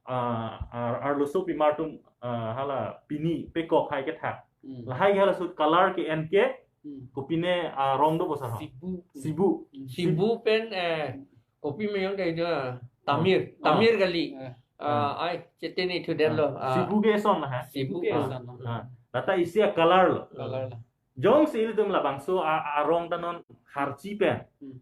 Ah, ar-, arloso pimar atum, ah, hala pini pekok hai kethak. Hmm. Lahai halaso color ke-en ke, Hmm. kopine, ah, rong do bosa ho. Sibu. Sibu. Hmm. Sibu pen, eh, kopi meyong dai jo, Tamir. Ah. Tamir kali. Eh. Ah, ai, cheteni thu den lo. Ah. Sibu ke eson lah, ha? Sibu. Sibu ke eson. Ah. Lata isi a-color lo. Color lo. Jongsi ilitum labangso a, a, arong ta non harchi pen. Hmm.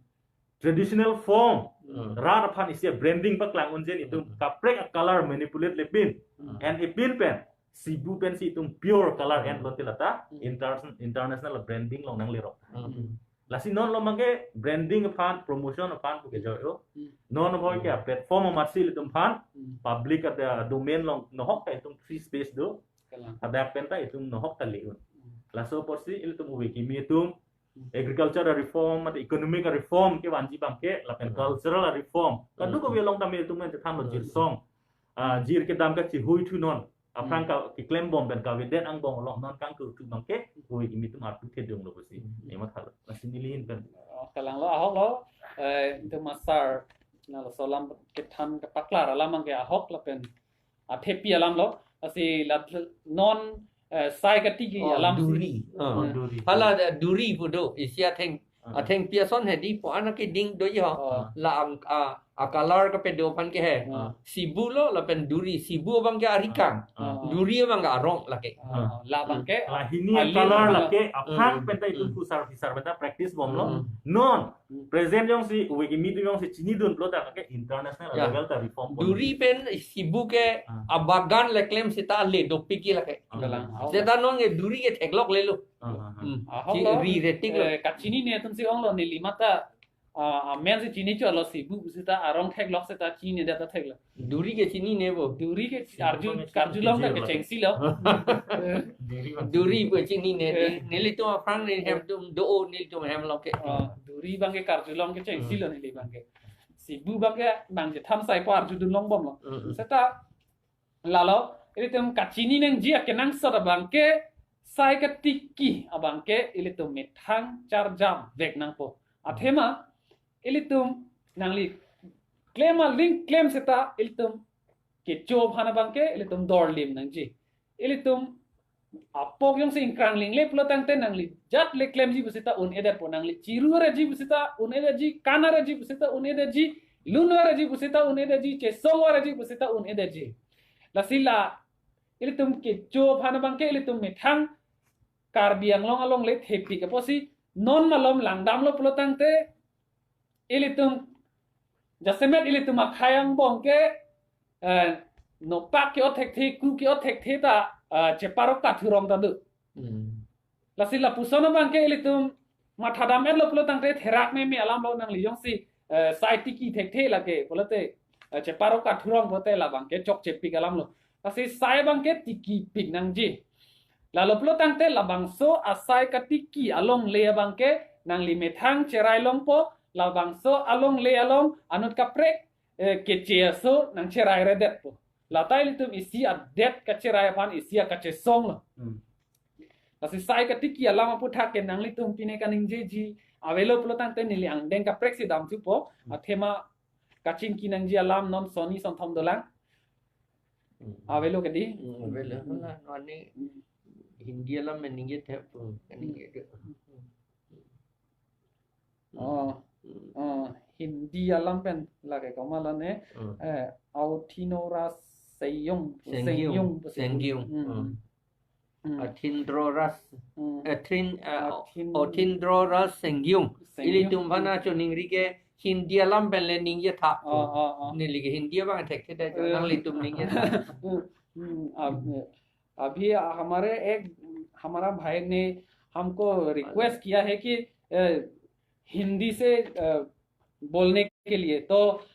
Traditional form. Hmm. Rat aphan isi a-branding paklang unjen itum Hmm. kaprek a-color manipulate lepin. Hmm. En ipin pen. Sibu pensi itum pure color Hmm. en lote lata Hmm. inter-, international branding along nanglerok. Hmm. Lasi non lo mangke branding aphan, promotion aphan pu kejoi-o. Hmm. Non lo mangke Hmm. platform amatsi ilitum aphan, Hmm. public ada domain along nohok ta itum free space do. Kalang. Hadak pen ta itum nohok ta le-un. Hmm. Laso apotsi ilitum ove kimi atum, Hmm. agriculture reform, mate economic reform kevanji abangke, lapen Hmm. cultural reform. Hmm. Kadokave along tame itum nangchethanlo Hmm. jirsong. Ah, jir kedam kachihui thu non. Aphrang Hmm. ka keklembom pen kavedet angbong along non kangthurthu abangke, ove kimi atum arpu thedung lo pusi. Hmm. Ema thalo. Lasi neli ahin pen. Oh, kalang lo, ahok lo, eh, itum asar, na laso alam kethan kepaklar alam abangke ahok lapen athepi alam lo, lasi la non, eh, sai katiki Oh, alam si. Duri. Ah. Hmm. Duri. Hala, eh, duri pu do, isi atheng, Ah. athengpi ason hedi pu anak ke ding do jo. Oh. La ang, ah, a-color kepedo aphan ke he. Ah. Sibu lo lapen duri, sibu abangke arikang. Ah. Duri abangke arong lake. Ah. Labangke Lahini ali color lo. Lake, aphrang Hmm. pen ta itum Hmm. phusar phisar pen ta practice bomlo. Hmm. Non, Hmm. present jongsi, ove kimi atum jongsi chinidun pulo ta ke international Ah. level ta reform pon. Duri pen sibu ke Ah. abagan le klem seta le dopik ke lake. Ah. Kalang. Seta non ke duri ke theklok lelo. Ah, ah, ah. Hmm. Ahok Chi-, lo. Ri retik lo. Eh, kachinine atumsi onglo, neli mata, ah, amen si chini cholo, sibu seta arong theklok seta chininedet ta theklo. Duri ke chinine bo. Duri ke Sibu arju, kami karjulong ta kejelo. Kechengsi lo. Duri bang. Duri bo chinine. Eh. Neli, nelitum aphrang ne hem tum do-o, nelitum hem lo ke. Ah, duri abangke karjulong kechengsi lo Hmm. neli abangke. Sibu abangke nangchethan sai pu arjudun longbomlo. Hmm. Seta lalo, ilitum kachini nangji akenangsot abangke, sai katiki abangke, ilitum methang charjap vek nangpo. Athema, ilitum nangli klem aling klem seta, ilitum kecho aphan abangke, ilitum dorlim nangji. Ilitum apok jongsi ingkrang lingle pulo tangte nangli jat le klemji pu seta un-edetpo, nangli chiru areji pu seta un-edetji, kan areji pu seta un-edetji, lun areji pu seta un-edetji, chesong areji pu seta un-edetji. Lasi la ilitum kecho aphan abangke ilitum methang Karbi Anglong alongle thepik apotsi non malom langdamlo pulotangte ilitum jasemet ilitum akhei angbong ke, eh, nopak ke-ot thekthe, ku ke-ot thekthe ta, eh, cheparok kathurong ta do. Hmm. Lasi lapuson abangke ilitum mathadam-etlo pulotangte therak meme alamlo, nangli jongsi, eh, sai tiki thekthe lake pulote, eh, cheparok kathurong pulote labangke chokchepik alamlo. Lasi sai abangke tikipik nangji. Lalo pulotangte labangso asai katiki alongle abangke nangli methang cherai longpo, labangso alongle along anut kaprek, eh, keche aso nangcherai redetpo. Lata ilitum isi adet kacherai aphan isi akachesonglo. Hmm. Lasi sai katiki alam aphuthak ke nanglitum pine kaningjeji avelo pulotangte neli angdeng kaprek si damthupo. Hmm. Athema kachingki nangji alam non sonni sonthom dolang. Hmm. Avelo kedi? Hmm, avelo. Hmm. Nani Hindi alam meningit ya, hmm, kaningje. Oh, oh, Hindi alam pen lake komat lone, hmm, eh, Authinoraseyong, Sengyung, Sengyung, Sengyung. Hmm. Hmm. Hmm. Athindroras, hmm, Athin, eh, Athin- Athindroras Sengyung. Sengyung. Ilitum aphan choningri ke Hindi alam pen le ningje tha. Oh, oh, oh. Neli ke Hindi abang thekthe, eh, nanglitum ningje tha. Hmm, hmm, ab-, अभी हमारे एक, हमारा भाई ने हमको रिक्वेस्ट किया है कि, अ, हिंदी से, अ, बोलने के लिए। तो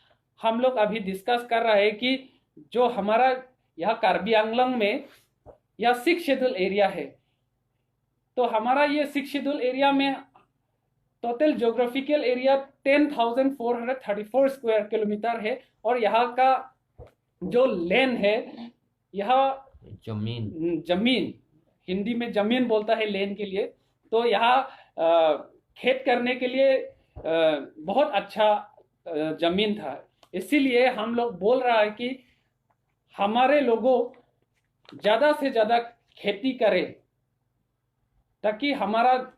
हम लोग अभी डिस्कस कर रहा है कि जो हमारा यहाँ कार्बी आंगलोंग में यह सिक्स शेड्यूल एरिया है, तो हमारा ये सिक्स शेड्यूल एरिया में total geographical area ten thousand four hundred thirty four square kilometre है और यहाँ का जो लैंड है, यहाँ जमीन। हम्म, जमीन, हिंदी में जमीन बोलता है लैंड के लिए। तो यहाँ, अ, खेत करने के लिए, अ, बहुत अच्छा, अ, जमीन था, इसीलिए हम लोग बोल रहा है कि हमारे लोगों ज्यादा से ज्यादा खेती करें, ताकि हमारा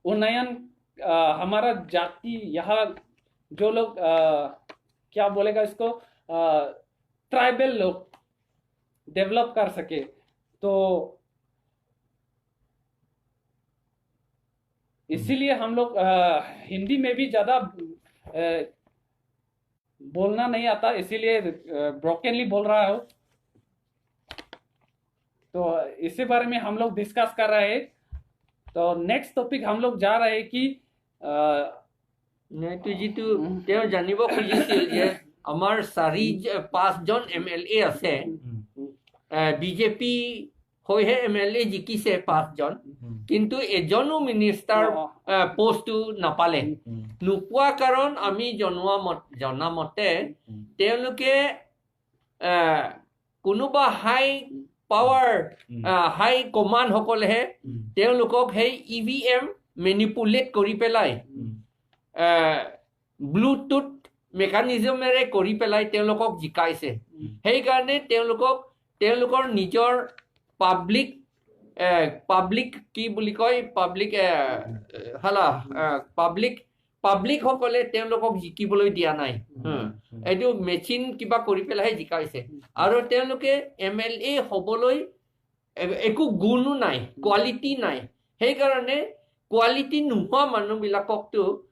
उन्नयन, अ, हमारा जाति, यहाँ जो लोग, अ, क्या बोलेगा इसको, अ, ट्राइबल लोग डेवलप कर सके। तो इसीलिए हम लोग, अ, हिंदी में भी ज्यादा, अ, बोलना नहीं आता, इसीलिए, अ, ब्रोकनली बोल रहा हूँ। तो इसी बारे में हम लोग डिस्कस कर रहे हैं। तो नेक्स्ट टॉपिक हम लोग जा रहे हैं कि, अ, নাই, তো যিটো, উম। তেওঁ জানিব খুজিছিল যে আমাৰ চাৰি জ-, পাঁচজন এম এল এ আছে, উম। বিজেপি হৈহে এম এল এ জিকিছে পাঁচজন, উম। কিন্তু এজনো মিনিষ্টাৰ, অ, অ। আহ, পোষ্টটো নাপালে। উম। নোপোৱা কাৰণ আমি জনোৱা মত-, জনা মতে উম। তেওঁলোকে, আহ, কোনোবা হাই পাৱাৰ, উম। আহ, হাই কমাণ্ড সকলেহে উম। তেওঁলোকক সেই ই ভি এম মেনিপুলেট কৰি পেলাই, উম। আহ, ব্লুটুথ মেকানিজমেৰে কৰি পেলাই তেওঁলোকক জিকাইছে। উম। সেইকাৰণে তেওঁলোকক, তেওঁলোকৰ নিজৰ পাব্লিক, এ, পাব্লিক কি বুলি কয়, পাব্লিক, এ, হালা, এ, পাব্লিক, পাব্লিকসকলে তেওঁলোকক জিকিবলৈ দিয়া নাই। উম। হুম। উম। এইটো মেচিন কিবা কৰি পেলাইহে জিকাইছে। উম। আৰু তেওঁলোকে এম এল এ হ'বলৈ এ-, একো গুণো নাই, কোৱালিটি নাই। সেইকাৰণে কোৱালিটি নোহোৱা মানুহবিলাককতো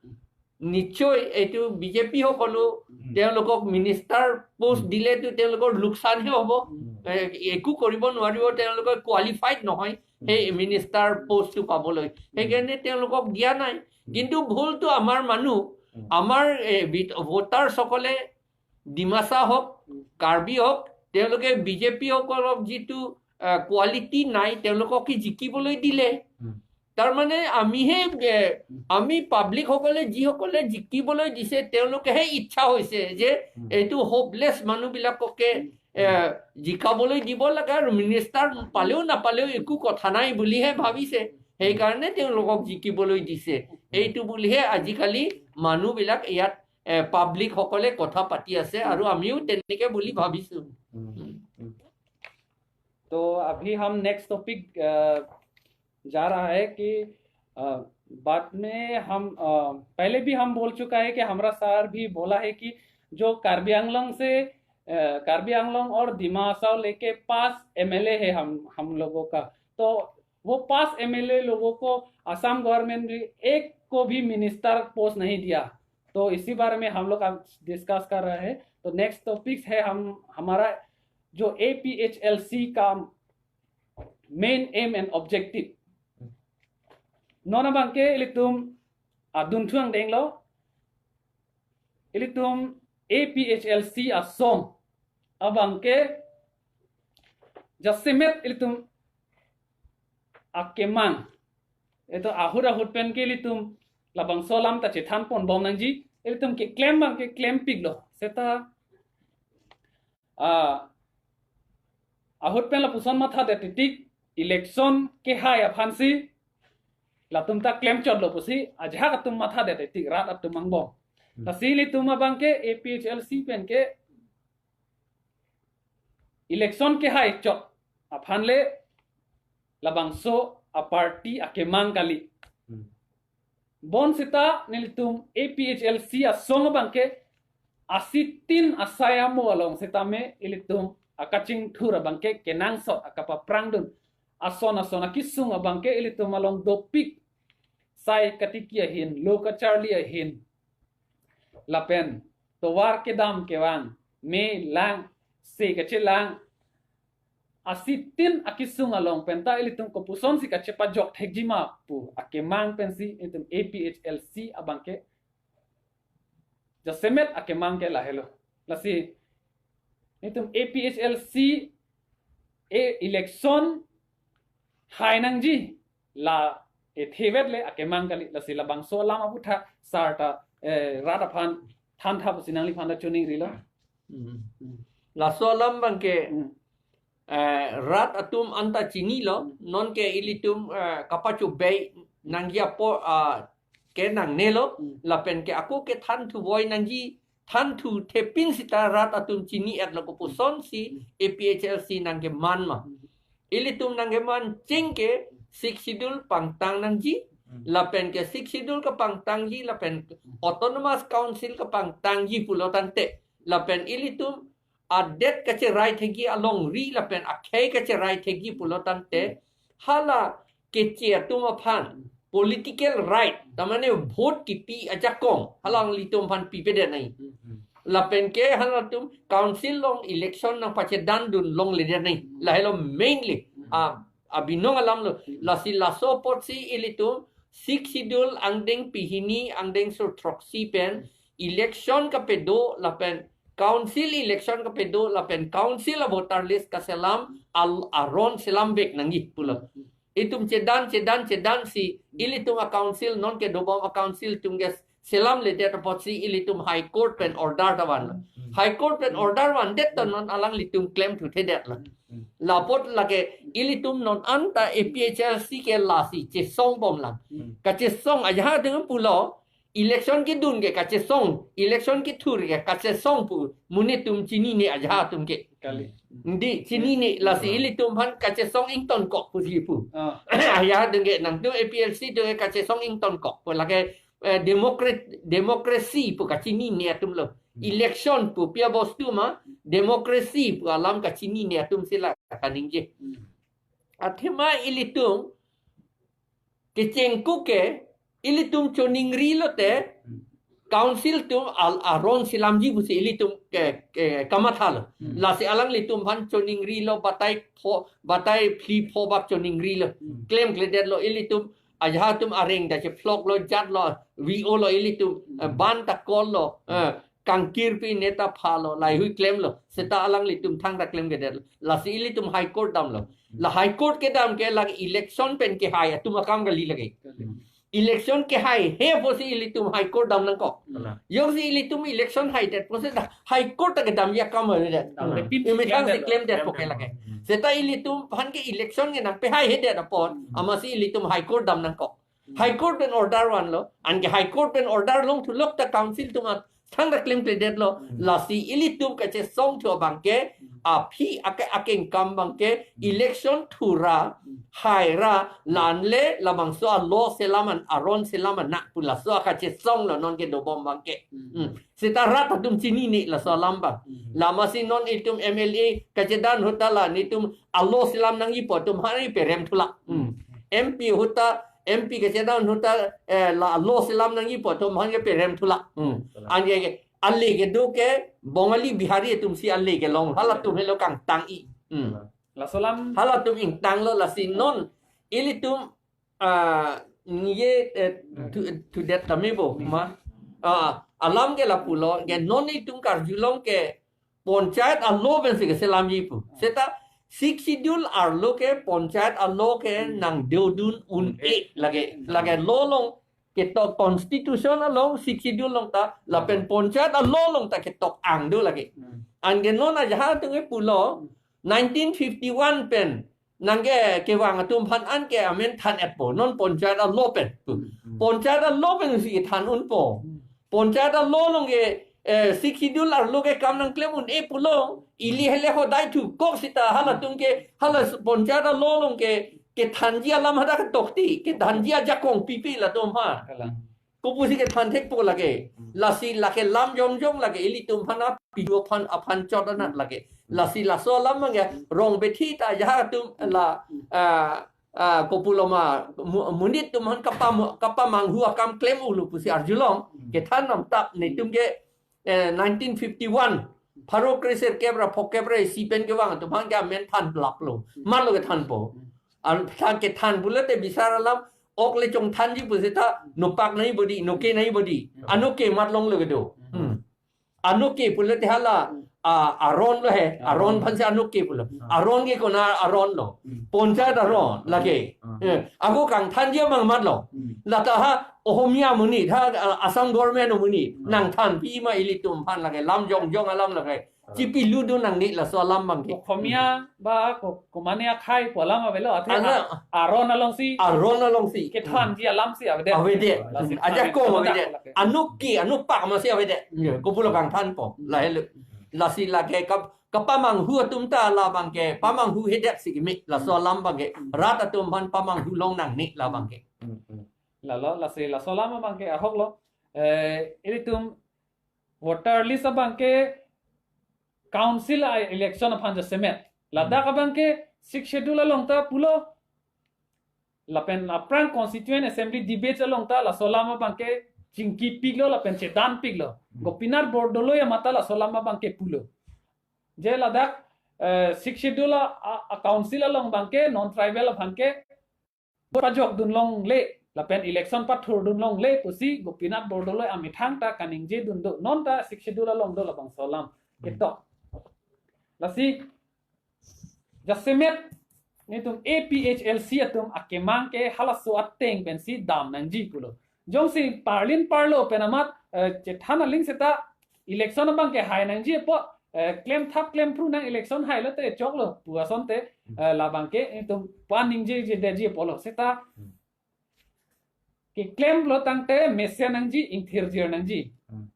নিশ্চয় এইটো বিজেপি সকলো উম। তেওঁলোকক মিনিষ্টাৰ পোষ্ট উম। দিলেতো তেওঁলোকৰ লোকচানহে হ'ব। উম। এ-, একো কৰিব নোৱাৰিব, তেওঁলোকে কোৱালিফাইড নহয় উম। সেই মিনিষ্টাৰ পোষ্টটো পাবলৈ। উম। সেইকাৰণে তেওঁলোকক দিয়া নাই। উম। কিন্তু ভুলটো আমাৰ মানুহ, উম। আমাৰ, এ, ভি-, ভোটাৰসকলে ডিমাচা হওক, উম। কাৰ্বি হওক, তেওঁলোকে বিজেপি সকলক যিটো, আহ, কোৱালিটি নাই, তেওঁলোকক কি জিকিবলৈ দিলে? উম। তাৰমানে আমিহে, এ, উম। আমি পাব্লিক সকলে যিসকলে জিকিবলৈ দিছে, তেওঁলোকেহে ইচ্ছা হৈছে যে উম। এইটো হোপলেছ মানুহবিলাককে, উম। এ, জিকাবলৈ দিব লাগে আৰু মিনিষ্টাৰ পালেও নাপালেও একো কথা নাই বুলিহে ভাবিছে। সেইকাৰণে তেওঁলোকক জিকিবলৈ দিছে। উম। এইটো বুলিহে আজিকালি মানুহবিলাক ইয়াত এ, পাব্লিক সকলে কথা পাতি আছে আৰু আমিও তেনেকে বুলি ভাবিছো। हम्म, हम्म। तो अभी हम नेक्स्ट टॉपिक, अ, जा रहा है कि, अ, बाद में हम, अ, पहले भी हम बोल चुका है कि हमारा सर भी बोला है कि जो कार्बी आंगलोंग से अ, कार्बी आंगलोंग और दिमा हासाओ लेके पांच एमएलए है हम हम लोगों का। तो वो पांच एमएलए लोगों को असम गवर्नमेंट भी एक को भी मिनिस्टर पोस्ट नहीं दिया। तो इसी बारे में हम लोग अब डिस्कस कर रहे हैं। तो नेक्स्ट टॉपिक्स है हम हमारा जो एपीएचएलसी का main aim and objective. Non abangke ilitum adun thuang denglo. Ilitum APHLC asong abangke jasemet ilitum akemang. Ito ahut ahut pen ke ilitum labangso alam ta chethan pon bom nangji. Ilitum keklem abangke klempiklo. Seta ah, ahut pen lapuson mathadet titik, election kehai aphansi latum ta klemchotlo pusi ajahak atum mathadet titik, rat atum angbong. Hmm. Lasi ilitum abangke APHLC pen ke election kehai chot aphan le labangso aparty akemang kali. Hmm. Bonseta nelitum APHLC asong abangke asitin asai amo along setame ilitum akachingthur abangke kenangsot akapaprangdun. Ason ason akisung abangke ilitum along dopik, sai katiki ahin, lo kacharli ahin, lapen tovar kedam kevang, me lang, se kachelang, asitin akisung along penta ilitum kopusonsi kachepajok thekjima pu akemang pensi ilitum APHLC abangke jasemet akemang ke lahelo. Lasi ilitum APHLC e election hai nangji la ethevet le akemang kali. Lasi labangso alam aputhak sar ta, eh, rat aphan thantha pusi nangliphan ta choningrilo. Hmm. Laso alam abangke, hmm, eh, rat atum anta chinilo, hmm, nonke ilitum, eh, kapachobei nangji apor, ah, ke nangnelo, hmm, lapen ke ako ke thanthu voi nangji, thanthu thepin seta rat atum chini-etlo kopusonsi, hmm, APHLC nangkeman ma. Hmm. Ilitum nangkeman chingke Sixth Schedule pangtang nangji, hmm, lapen ke Sixth Schedule kepangtangji, lapen Autonomous Council kepangtangji pulo tangte, lapen ilitum adet kacherai thekji alongri lapen akhei kacherai thekji pulo tangte, hala keche atum aphan political right, tamane vote kipi ajakong halanglitum aphan pipedet nai. Hmm, hmm. Lapen ke halatum council along election nangpachedandun longledet nai. Hmm. Lahelo mainly, hmm, ah, abinong alamlo. Hmm. Lasi laso apotsi ilitum Sixth Schedule angdeng pehini angdeng sirthroksi pen election kapedo lapen council election kapedo lapen council a voter list kaselam al aron selamvek nangji pulo. Itum chedan, chedan, chedansi ilitum a council, nonke dobom a council atum ke selamledet apotsi ilitum High Court pen order ta vanlo. Hmm. High Court pen order vandet ta non alanglitum klemthuthedetlo. Hmm. Lapot lake ilitum non anta APHLC ke lasi chesong bomlang. Hmm. Kachesong ajahak atum pulo, election kedun ke kachesong, election kethur ke kachesong pu monit atum chinine ajahak atum ke. Kali. Di chinine, lasi, hmm, ilitum aphan kachesong ingtonkok pusi pu. Ah. Ajahak atum ke nangtum APHLC atum ke kachesong ingtonkok pu lake, eh, democrat-, democracy pu kachinine atumlo. Hmm. Election pu pi abostu ma, democracy pu alam kachinine atum si la kaningje. Hmm. Athema ilitum kechengkuk ke ilitum choningrilo te, hmm, council atum al aron selamji pusi ilitum ke, ke kamathalo. Hmm. Lasi alanglitum aphan choningrilo, batai pho, batai phli pho bak choningrilo. Hmm. Klemkledetlo ilitum, ajahak atum areng ta chephloklo, jatlo, V O lo ilitum, eh, ban ta kollo, eh, kangkir pi neta phalo, laheihui klemlo, seta alanglitum thangta klemkledetlo. Lasi ilitum High Court damlo. La High Court kedam ke lake election pen kehai atum akam kali lake. Election kehaihe pusi ilitum High Court dam nangkok. Kalang. Jongsi ilitum election haidet pusi ta High Court ta kedamji akam avedet. Kalang. Imethang si klemdetpo ke lake. Hmm. Seta ilitum aphan ke election ke nangpehaihaidet apot, hmm, amatsi ilitum High Court dam nangkok. Hmm. High Court pen order vanlo, anke High Court pen order longthulok ta council atum a Thangta klemkledetlo. Hmm. Lasi ilitum kachesong thu abangke, aphi ake akengkam abangke, election thura, haira, lanle labangso alo selam an, aron selam an na pu laso akachesonglo non kedobom abangke. Hmm. Hmm. Seta rat atum chinine laso alam abang. Hmm. Lasi non itum M L A kachedan ahut ta la nelitum alo selam nangjipo atum aphan perem thulak. Hmm. M P ahut ta, M P kachedan ahut ta, eh, la alo selam nangjipo atum aphan perem thulak. Hmm. Thulak. Anke ke, ale kedo ke Bongali Bihari atumsi ale kelong, halatum helo kangtang-i. Hmm. Laso alam. Halatum ingtanglo, lasi non ilitum, ah, ye, eh, thu, thudet tame bo, ma. Ah, alam ke lapulo, ke non itum karjulong ke panchayat alo pensi keselamji pu. Seta Sixth Schedule arlo ke panchayat alo ke nangdodun un-e lake. Lake law along ketok, constitution along Sixth Schedule along ta lapen panchayat alo along ta ketok ang do lake. Hmm. Anke non ajahak atum ke pulo, nineteen fifty-one pen nangke kevang atum aphan anke amen than-etpo, non panchayat alo pen. Hmm. Panchayat alo pensi kethan unpo. Hmm. Panchayat alo along ke, eh, Sixth Schedule arlo ke kam nangklem un-e pulo. Ili hele hodai thu kok seta halatum ke, hala s-, panchayat alo along ke, kethanji alam hadak tokti, kethanji ajakong pipi latum ha. Kalang. Kopusi kethan thekpo lake. Hmm. Lasi lake lam jongjong lake, ilitum aphan, pidu aphan, aphan chot anat lake. Hmm. Lasi laso alam abang ya, rong bethi ta ajahak atum la, ah, ah, kopulo ma, mu-, monit atum aphan kapam-, kapamanghu akam klem unlo pusi arjulong, hmm, kethan namtap nelitum ke, eh, nineteen fifty-one, pharo kre sirkep ra phongokep ra isi pen kevang atum aphan ke amen than laplo. Hmm. Matlo kethanpo. Hmm. An than kethan pulote bisar alam, ok le chongthanji pu seta nopak nai bodi, noke nai bodi. Hmm. Anoke mat longlo kedo. Hmm. Hmm. Anoke pulote hala, hmm, ah, aron lo he, aron, aron aphansi anoke pulo. Hmm. Aron ke kona aron lo. Hmm. Panchayat aron lake. Hmm. Eh, ako kangthanji amang matlo. Hmm. Lata ha Ohomia amonit, ha, ah, Assam government amonit, hmm, nangthanpi ma ilitum aphan lake, lam jongjong alam lake. Chipiludun nangne laso alam abangke. Ohomia ba ko, komane akhai pu alam avelo, athe, ana, a-, aron alongsi. Aron alongsi. Kethanji alamsi avedet. Avedet. Lasi ajakong avedet. Lake. Anoke, anopak masi avedet. Ya, kopulo kangthanpo. Lahelo. Lasi lake kap-, kapamanghu atum ta labangke, pamanghuhedet si kimi, laso alam abangke. Rat atum aphan pamanghu long nangne labangke. Hmm, hmm. Lalo, lasi laso alam abangke ahoklo. Eh, ilitum voter list abangke council a-election aphan jasemet. Ladak abangke Sixth Schedule along ta pulo. Lapen aphrang Constituent Assembly debate along ta laso alam abangke chingkipiklo lapen chedanpiklo. Hmm. Gopinath Bordoloi amat ta laso alam abangke pulo. Je ladak, eh, Sixth Schedule a, a, a council along abangke non-tribal abangke pajokdun longle, lapen election pathurdun longle pusi Gopinath Bordoloi amethang ta kaningjedun do, non ta Sixth Schedule along do labangso alam. Hmm. Ketok. Lasi jasemet nelitum A P H L C atum akemang ke halaso ateng pensi dam nangji pulo. Jongsi parlin parlo pen amat, eh, chethan aling seta election abangke hai nangji apot, eh, klemthap klemphru nang election hai lote choklo pu asonte, eh, labangke nelitum pan ningjejedetji apotlo seta. Hmm. Keklemlo tangte mesen nangji, ingthirjir nangji. Hmm.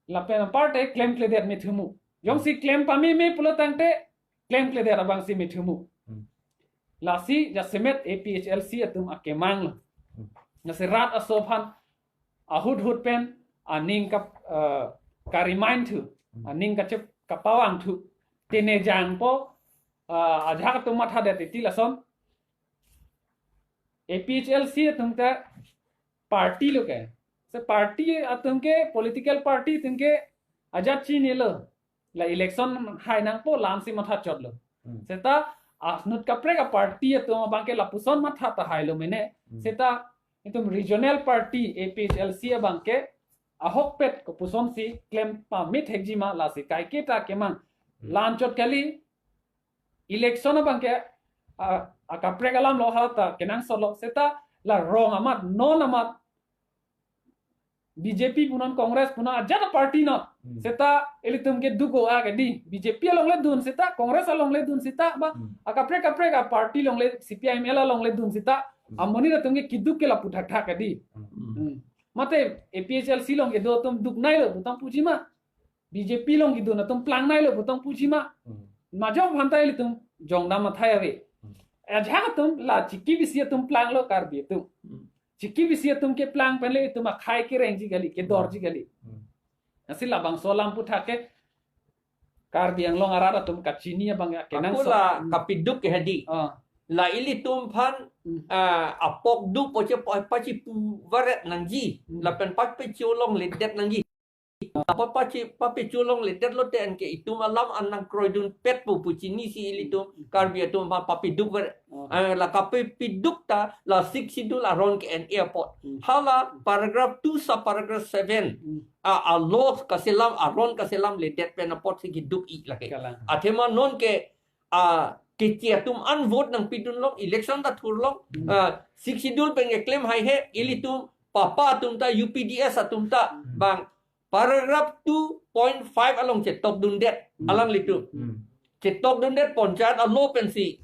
Lapen aparte klemkledet methumu. Jongsi klem pameme pulo tangte klemkledet abangsi methumu. Hmm. Lasi jasemet A P H L C atum akemanglo. Hmm. Lasi rat aso aphan ahut hut pen aning kap-, eh, ka-remind thu, hmm, aning kachep kapawang thu. Tene jangpo, eh, ajahak atum mathadet titi lason. A P H L C atum ta party lo ke. Se party atum ke, political party atum ke ajat chinilo. La election hai nangpo lamsi matha chotlo. Hmm. Seta anut kaprek a-party atum abangke lapuson matha tahailo mene. Hmm. Seta itum regional party A P H L C abangke ahokpet kopusonsi klem pamethekji ma lasi kaiketa kemang. Hmm. La-anchot kali election abangke, ah, akaprek alam lo halata kenangsotlo seta la rong amat non amat B J P punon Congress punon ajat a-party non. Hmm. Seta ilitum ke duko a ke di. B J P alongle dun seta, Congress alongle dun seta, ba, hmm, akaprek kaprek a-party alongle, C P I M L alongle dun seta, hmm, amonit atum ke keduk ke lapu thakthak ke di. Hmm. Hmm. Mate A P H L C along kedo atum duknei lo putang puji ma. B J P along kedun atum plangnei lo putang puji ma. Hmm. Majok aphan ta ilitum jongdam athai ave. Hmm. Ajahak atum la chiki bisi atum planglo Karbi atum. Hmm. Chiki bisi atum keplang pen le itum akhei kerengji kali, kedorji kali. Hmm. Lasi labangso alam aputhak ke Karbi Anglong arat atum kachini abang ya kenangsot. Ako la, hmm, kapiduk ke hedi. Ah. La ilitum aphan, hmm, ah, apok duk poche pa-, pachipu varet nangji. Hmm. Lapen papecho longledet nangji. Apa pachi-, papecho longledet lote anke itum alam an nangkroidunpet pu pu chinisi ilitum, hmm, Karbi atum aphan papiduk varet. Oh. Ah, la kapapiduk ta la Sixth Schedule aron ke-en-e apot. Hmm. Hala paragraph two sub paragraph seven. Hmm. A, a law kaselam, aron kaselamledet pen apotsi keduk-i lake. Kalang. Athema non ke, a, keche atum an vote nangpidun long, election ta thur long, hmm, a, Sixth Schedule pen keklem haihe, ilitum papa atum ta, U P D S atum ta, hmm, bang paragraph two point five along chetokdundet, hmm, alanglitum. Hmm. Chetokdundet panchayat a law pensi,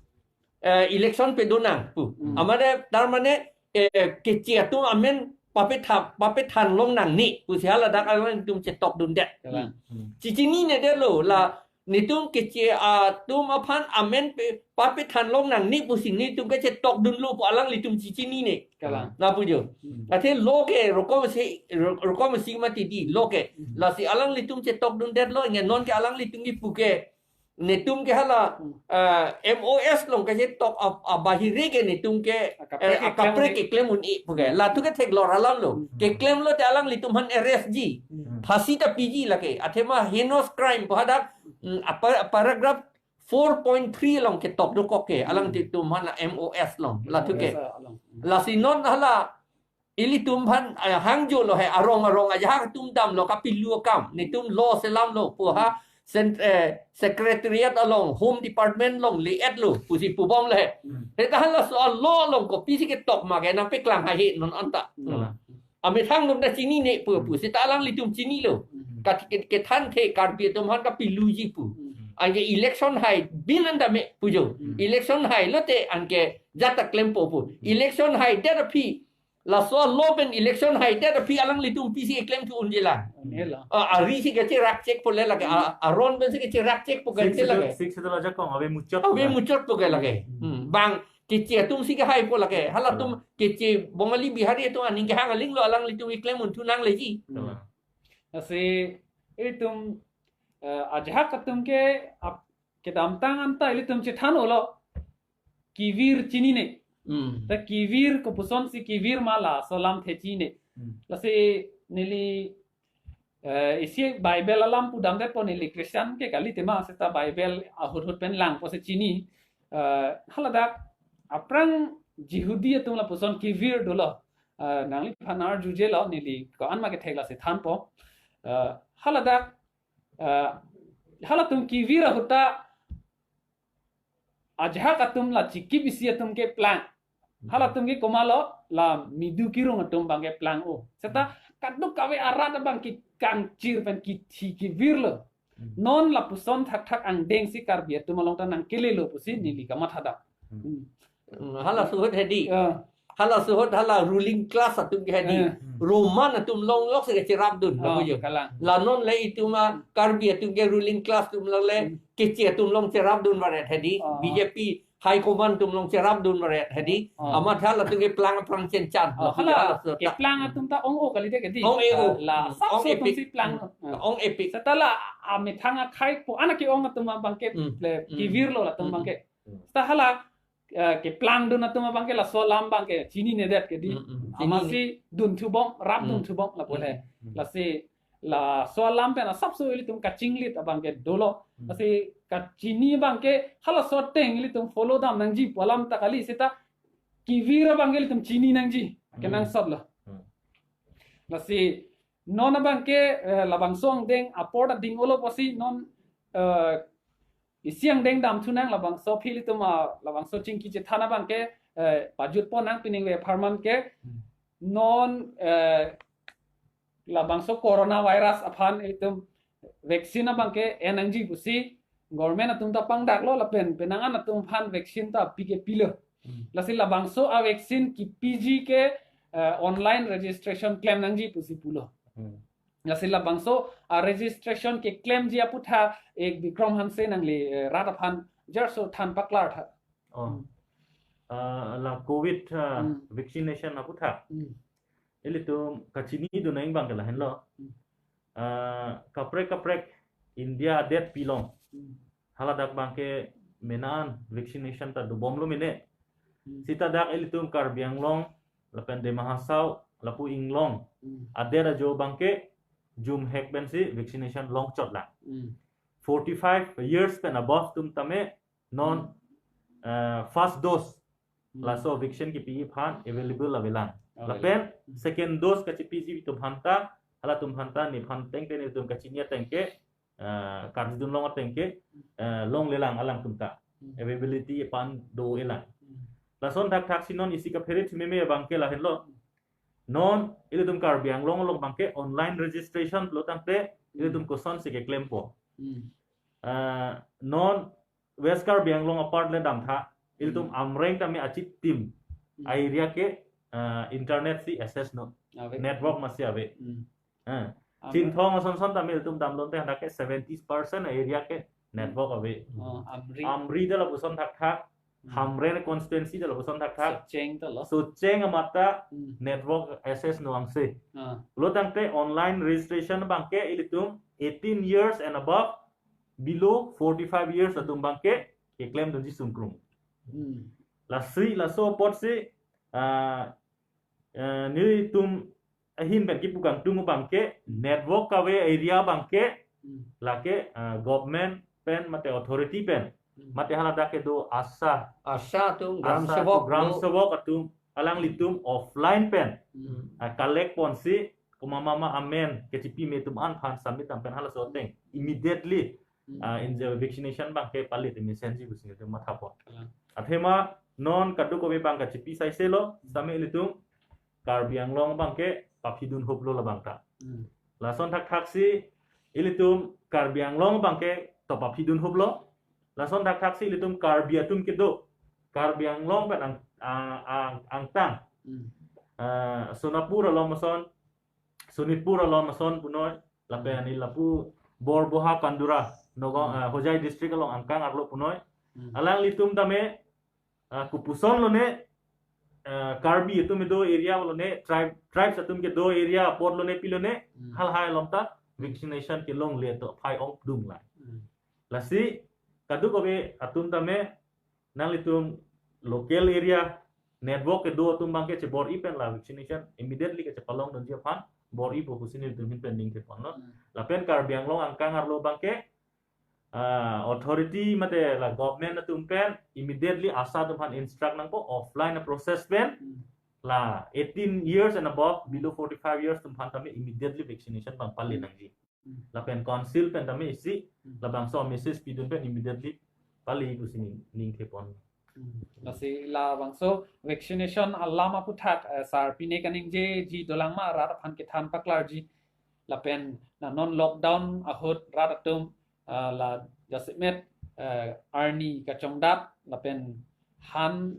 eh, election pedun nang pu. Hmm. Amade, tar mane, eh, keche atum amen papetha-, papethan long nangne pusi haladak alangtum chetokdundet. Kalang. Hmm. Chichinine det lo, la netum keche atum aphan amen pe-, papethan long nangne pusi netum ke chetokdunlo pu alanglitum chichinine. Kalang. Lapu jo. Hmm. Athe law ke rokom si, ro-, rokom si mati di law ke. Hmm. Lasi alanglitum chetokdundet lo, nge non ke alanglitum kipu ke netum ke hala, hmm, ah, M O S along kachetok ab-, abahire ke netum ke, akaprek, eh, keklem akaprek un-e, keklem un-e pu ke. Latu ke theklong alam lo. Hmm. Keklem lote alanglitum aphan arrest ji. Hmm. Phasi ta piji lake. Athema heinous crime pu hadak, hmm, apa-, paragraph four point three along ketok dokok ke. Hmm. Alanglitum aphan M O S along. Latu ke. M O S along. Hmm. Lasi non hala ilitum aphan, eh, hangjo lo he, arong arong ajahak atum damlo, kapilu akam, netum law selamlo pu ha, cent-, eh, secretariat along, Home Department along le-etlo pusi pubomlo he. Hmm. Seta halaso a law along kopisi ketok ma ke nangpeklang haihe non anta. Hmm. Amethang atum ta chinine pu pu, seta alanglitum chinilo. Hmm. Kat-, ke-, kethanthe Karbi atum aphan kapiluji pu. Hmm. Anke election hai bin anta me pu jo. Hmm. Election hai lote anke jat ta klempo pu. Hmm. Election haidet aphi, laso a law pen election haidet aphi alanglitum pisi keklem thu unji la. Unji la. Ah, arisi kacherak chek po le lake, a, aron pensi kacherak chek po ke Sixth Schedule, lake. Sixth Schedule ajakong ave muchot Ave po. Muchot po ke lake. Hmm. Hmm. Bang keche atumsi kehai po lake. Halatum, hmm, keche Bongali Bihari atum aning kehang aling lo alanglitum keklem un thu nangleji. Hmm. Hmm. Lasi itum, eh, ajahak atum ke ap-, kedamtang anta ilitum chethan-olo. Kevir chinine. Hmm. Ta kevir kopusonsi kevir ma laso alamthe chinine. Hmm. Lasi neli, eh, isi Bible alam pudamdet po, neli Christian ke kali tema, seta Bible ahut hut pen langpo si chini. Eh, haladak aphrang Jihudi atum lapuson kevir dolo. Eh, nangliphan arjujelo, neli ko-an ma kethek lasi thanpo. Eh, haladak, eh, halatum kevir ahut ta ajahak atum la chiki bisi atum keplang. Hmm. Halatum ke komatlo, la midu kirung atum abang keplang-o. Seta, hmm, kadokave arat abang ke kangchir pen kithi kevirlo. Hmm. Non lapuson thakthak angdengsi Karbi atum along ta nangkelelo pusi, hmm, neli kamatha dam. Hmm. Hmm. Hmm, halaso ahut hedi. Ya. Halaso ahut hala ruling class atum ke hedi. Eh. Roman atum longlok si kacherapdun, ah, lapu jo. Kalang. La non le itum a Karbi atum ke ruling class atum along le, hmm, keche atum along cherapdun varet hedi. Ah. B J P high command atum along cherapdun varet hedi. Ah. Amat halatum keplang aphrang chenchan. Ah, lapu jo hala halaso ahut ta. Keplang atum ta ong-o kalidet ke di. Ong-e-o. Ah, la, hmm, sapso atumsi plang. Hmm. Hmm. Ong-e-pik. Seta la amethang akhei po, anak ke-ong atum abang ke, hmm, le, hmm, kevirlo latum, hmm, abang ke. Hmm. Seta hala eh, keplangdun atum abang ke laso alam abang ke chininedet ke di. Mm, mm. Amatsi dunthu bom, rap, mm, dunthu bom lapu le. Mm, mm. Lasi laso alam pen asapso ilitum kachinglit abang ke dolo. Mm. Lasi kachini abang ke halaso ateng ilitum follow dam nangji pu alam ta kali, seta kevir abang ke ilitum chini nangji. Mm. Kenangsotlo. Mm. Lasi non abang ke, eh, labangso angdeng apor ta ding-olo pusi non, eh, isi angdeng damthunang, labangso aphi ilitum, ah, labangso chingki chethan abang ke, eh, pajutpon nang pining ve apharman ke, hmm, non, eh, labangso coronavirus aphan ilitum vaccine abang ke en nangji pusi government atum ta pangdaklo lapen penang an atum aphan vaccine ta pi ke pilo. Hmm. Lasi labangso a vaccine kipiji ke, eh, online registration klem nangji pusi pulo. Hmm. Lasi labangso a registration keklemji aputhak, eh, Bikram Hanse nangli, eh, rat aphan jarso than paklar tha. Oh. Hmm. Ah, la covid, ah, Hmm. vaccination aputhak. Hmm. Ilitum kachinidun nang abang ke lahenlo. Hmm. Ah, kaprek kaprek India adet pilong. Hmm. Haladak abang ke mena an vaccination ta dobomlo mene. Hmm. Sita dak ilitum Karbi Anglong, lapen Dima Hasao, lapu inglong. Hmm. Adet ajo abang ke jumhek pensi vaccination longchot lang. Hmm. Forty-five years pen above atum tame non, Hmm. eh, first dose. Hmm. Laso vaccine kipi aphan available avelang. Available. Lapen Hmm. second dose kachipiji atum aphanta, halatum aphanta, nephan tengte netum kachini ateng ke, eh, karjudun long ateng ke, eh, longlelang alangtum ta. Hmm. Availability aphan do-elang. Hmm. Lason thakthaksi non isi kaphere thimeme abang ke lahenlo. Non ilitum Karbi Anglong along abang ke online registration lo tangte, Hmm. ilitum kosonsi keklempo. Hmm. Eh, non West Karbi Anglong apart le damtha, ilitum Hmm. Amreng tame achitim Hmm. a-area ke, eh, internet si access no. Ave. Network masi ave. Hmm. Eh. Amreng. Chinthong ason son tame ilitum damlonte hadak ke seventy percent area ke network ave. Oh, Amri. Amri ta lapuson thakthak. Hmm. Hamren constituency ta lapuson thakthak. Socheng ta lo. Socheng amat ta Hmm. network access no angse. Ah. Lo tangte online registration abang ke ilitum eighteen years and above, below forty-five years atum abang ke keklemdunji sungkrung. Hmm. Lasi laso apotsi, ah, eh, nelitum ahin pen kipu kangtung abang ke, network kave area abang ke, Hmm. lake, eh, government pen mate authority pen, Hmm. mate haladak kedo ASHA, ASHA atum, Gram ASHA Sevok atum, Gram lo. Sevok atum, alanglitum offline pen, Hmm. ah, collect ponsi, komat mama amen, kachipime atum an aphan submit dam pen halaso ateng immediately, Hmm. ah, injection vaccination abang ke pale te mesenji pusi nelitum mathapon. Kalang. Athema non kadokave abang kachipi saise lo, sitame ilitum Karbi Anglong abang ke paphidun hoplo labang ta. Hmm. Lason thakthaksi ilitum Karbi Anglong abang ke to paphidun hoplo. Lason thakthaksi ilitum Karbi atum kedo, Karbi Anglong pen ang, ang, ang, angtang. Hmm. Ah, Sonapur along ason, Sonitpur along ason punoi, lapen Hmm. ani lapu Borboha Kandura, Nogong, Hmm. ah, Hojai district along angkang arlo punoi. Hmm. Alanglitum tame, ah, kopuson lone, ah, Karbi atum kedo area lone, tribe, tribes atum kedo area apot lone pilone, Hmm. halahai along ta vaccination kelongle to phai ongdung la. Hmm. Lasi kadokave atum tame nanglitum local area network kedo atum abang ke chebor-i pen la vaccination immediately kachepalongdunji aphan bor-ipo pusi nelitum ahin pen ningthepon lo. Hmm. Lapen Karbi Anglong angkang arlo abang ke, ah, authority mate la government atum pen immediately ASHA atum aphan instruct nangpo offline process pen Hmm. la eighteen years and above, below forty-five years atum aphan tame immediately vaccination abang pale Hmm. nangji. Hmm. Lapen council pen tame isi, Hmm. labangso message pidun pen immediately pale pusi ning, ningthepon. Hmm. Lasi labangso vaccination alam aputhak, eh, sir pine kaningjeji dolang ma rat aphan kethan paklarji. Lapen na non lockdown ahut rat atum, eh, la jasemet, eh, arni kachongdat, lapen han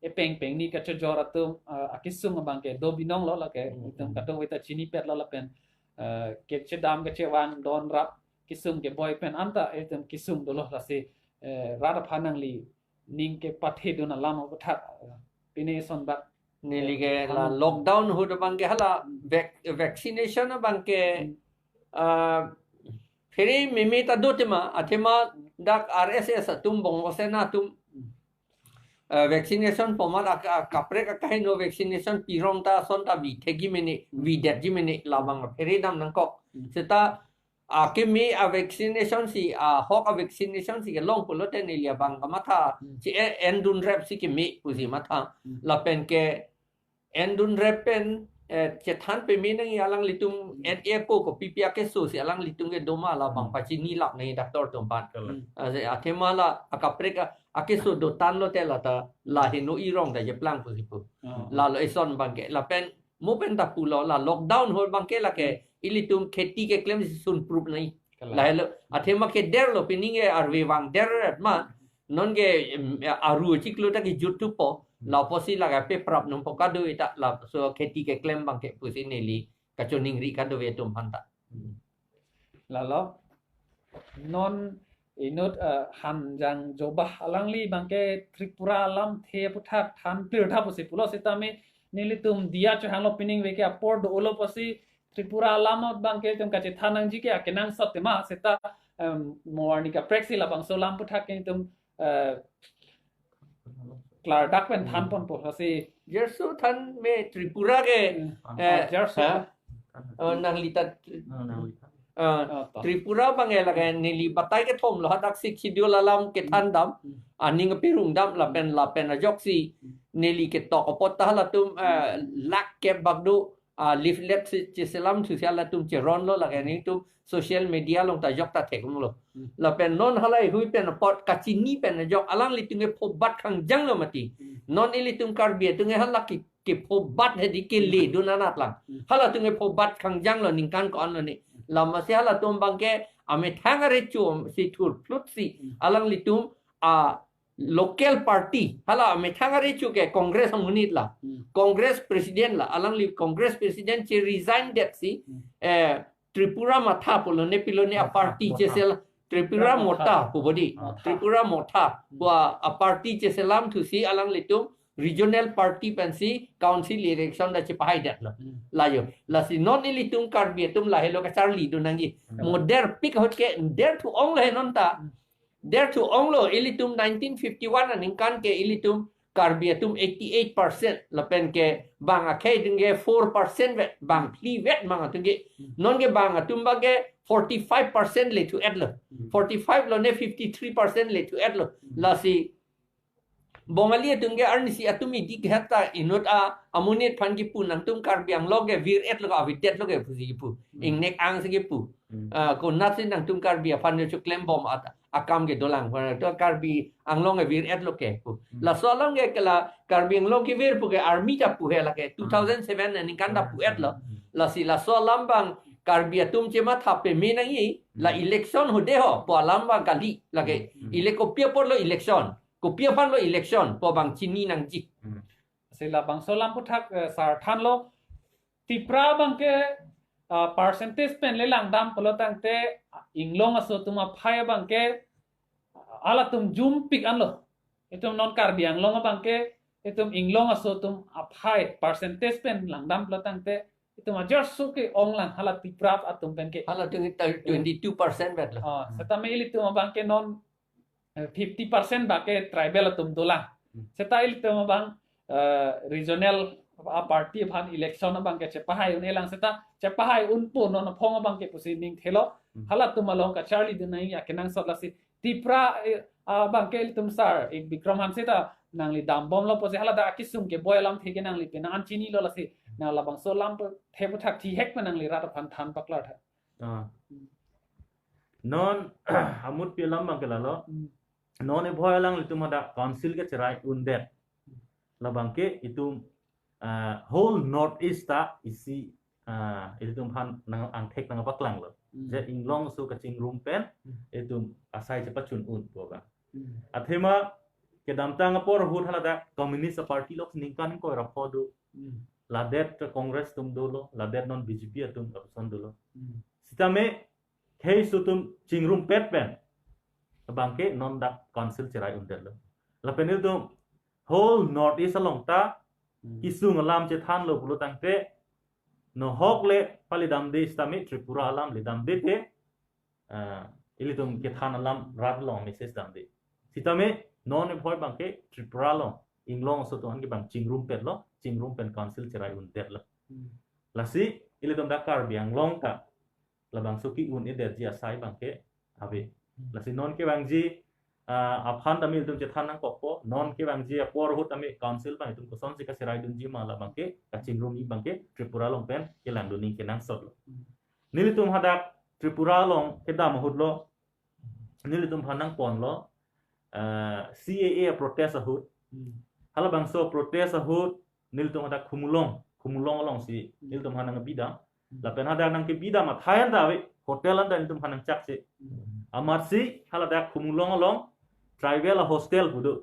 epeng pengni kachojor atum, eh, akesung abang ke do binong lo lake, Hmm. itum kadokave ta chinipet lo lapen, eh, kechedam kechevang don rap kesung keboi pen anta itum kesung dolo lasi, eh, rat aphan nangli ning kepathedun alam aputhak, eh, pine son bak. Neli ke la Hmm. lockdown ahut abang ke hala Hmm. vac-, vaccination abang ke, Hmm. ah, phere meme ta do tema, athema dak R S S atum, Bongo Sena atum, Hmm. ah, vaccination pomat ak-, ak-, kaprek akaheno vaccination pirong ta ason ta vi thekji mene, Hmm. vi detji mene, labang phere dam nangkok. Hmm. Seta akeme a vaccination si, ahok a vaccination si kelong pulote neli abang kamatha, Hmm. si e-, endun rep si keme pusi matha. Hmm. Lapen ke endun rep pen, eh, chethan peme nangji alanglitum Hmm. en eko kopipi akeso si alanglitum kedo ma labang Hmm. pachini lap nangji doctor atum aphan. Kalang. Hmm. Ah, si athema la akaprek a, akeso dotan lote la ta la heno irong ta jeplang pusi pu. Oh. Lalo eson abang ke. Lapen mo pen ta pulo la lockdown ahut abang ke lake Hmm. ilitum kheti keklem si sun proof nai. Kalang. Lahelo, athema keder lo pining ke arve vang der ma, non ke, em, aru chiklo ta kejut thupo, Lapusi lake pe prap nung po kado ita laso kheti keklem abangke pusi neli kachoningri kado ve atum aphan ta. Lalo, non inut, eh, Hanjang Jobah alangli abangke Tripura alamthe aphuthak than pirtha pusi pulo, sitame nelitum diya chohanglo, pining veke apor do-olo pusi Tripura alam abangke itum kachethan nangji ke akenangsot tema seta, em, mo arni kaprek si labangso alam aphuthak ke itum, eh, klardak pen than ponpo lasi. Jerso than me Tripura ke, eh, Jerso. Ha? Oh, nangli ta, ah, to. Tripura abangke lake neli batai kethom lo, hadak Sixth Schedule alam kethan dam, aning pirung dam lapen lapen ajoksi neli ketok apot ta halatum, eh, lak kep bak do, ah, leaflet si cheselam thusi halatum cheron lo, lake nelitum social media along ta jok ta thek lo. Lapen non halahei hui pen apot kachini pen ajok alanglitum ke phobat khangjang lo mati. Non ilitum Karbi atum ke hala ke, kephobat hedi kele dun anat lang. Halatum ke phobat khangjang lo ningkan ko-an lo ne. Lamasi halatum abangke amethang arecho si thurphlut si alanglitum a local party, hala amethang arecho ke Congress amonit la. Congress president la, alangli Congress president cheresign det si, eh, Tripura Motha pulo ne pilo ne a Motha, party Motha. Chesel Tripura Motha. Motha pu bodi. Motha. Tripura Motha pu a, a party cheselam thusi alanglitum regional party pensi council election ta chepahai det lo. Layo. Lasi non ilitum Karbi atum lahelo kacharli dun nangji. Mo derpik ahut ke derthu-ong lo he non ta. Derthu-ong lo, ilitum nineteen fifty-one aningkan ke ilitum Karbi atum eighty-eight percent, lapen ke bang akhei ding ke four percent vet, bang phli vet bang atum ke. Non ke bang atum abangke forty-five percent lethu-et lo. Forty-five lo ne fifty-three percent lethu-et lo. Lasi Bongali atum ke arnisi atum idik heta inut a amonit aphan kipu nangtum Karbi Anglong ke vir-et lo ke avidet lo ke pusi kipu. Ingnek ang si kipu. Ah, konatsi nangtum Karbi aphan yo choklem bom at akam ke dolang. Wana to Karbi Anglong ke vir-et lo ke pu. Laso alam ke kela Karbi Anglong kevir pu ke army ta pu he lake two thousand seven aningkan ta pu-et lo. Lasi laso alam abang Karbi atum chematha peme nangji la election hode ho pu alam abang kali lake. Elec kopi apor lo election, kopi aphan lo election pu abang chini nangji. Si labangso alam aphuthak, eh, sar thanlo. Tipra abangke, ah, percentage pen le langdam pulo tangte, Inglong aso atum aphai abangke, ah, halatum jumpik anlo. Itum non Karbi Anglong abangke, itum Inglong aso atum aphai percentage pen langdam pulo tangte, itum ajerso ke-ong lang hala Tipra atum pen ke. Halatum ta twenty-two percent vet lo. Ah, setame ilitum abangke non eh, fifty percent abangke tribal atum dolang. Seta ilitum abang, eh, regional a party aphan election abangke chepahai un-e lang seta chepahai unpo non aphong abangke pusi ning thelo. Halatum along kacharli dun nangji akenangsot lasi Tipra, eh, abangke ilitum sar, eh, Bikram Hanse ta nangli dambom lo pusi hala dak akesung keboi alamthe ke nangli pen nang-an chinilo lasi nang labangso alamthe aphuthak thihek pen nangli rat aphan than paklar tha. Ah. Non amutpi alam abangke lalo. Non ibhoi alanglitum hadak council ke cherai undet. Labangke itum, ah, whole North East ta isi, ah, itum aphan nang angthek nangpaklanglo. Je Inglong aso kachingrum pen itum asai chepachun un pu abang. Athema kedamtang apor ahut haladak Communist Party lo ningkan ingkoi ra pho do. Ladet Congress atum dolo, ladet non B J P atum lapuson dolo. Sitame khei aso atum chingrumpet pen abangke non dak council cherai undetlo. Lapen itum whole North East along ta kesung alam chethanlo pulo tangte, nohok le pali damde sitame Tripura alam le damde te, ah, ilitum kethan alam rat along message damde. Sitame non ibhoi abangke Tripura along Inglong aso atum an ke bang chingrumpetlo, chingrum pen council cherai undetlo. Lasi ilitum dak Karbi Anglong ta labangso ke-un-edetji asai abangke ave. Lasi non kevangji, ah, aphan tame ilitum chethan nangkokpo, non kevangji apor ahut tame council abang itum kosonsi kacherai dunji ma labangke kachingrumji abangke Tripura along pen kelang dun nangji kenangsotlo. Nelitum hadak Tripura along kedam ahut lo, nelitum aphan nangponlo, eh, C A A protest ahut. Halabangso protest ahut nelitum hadak Khumulong, Khumulong alongsi nelitum aphan nangbidam. Lapen hadak nangkebidam athai an ta ave, hotel an ta nelitum aphan nangchakche. Amatsi haladak Khumulong along tribal a hostel pu do.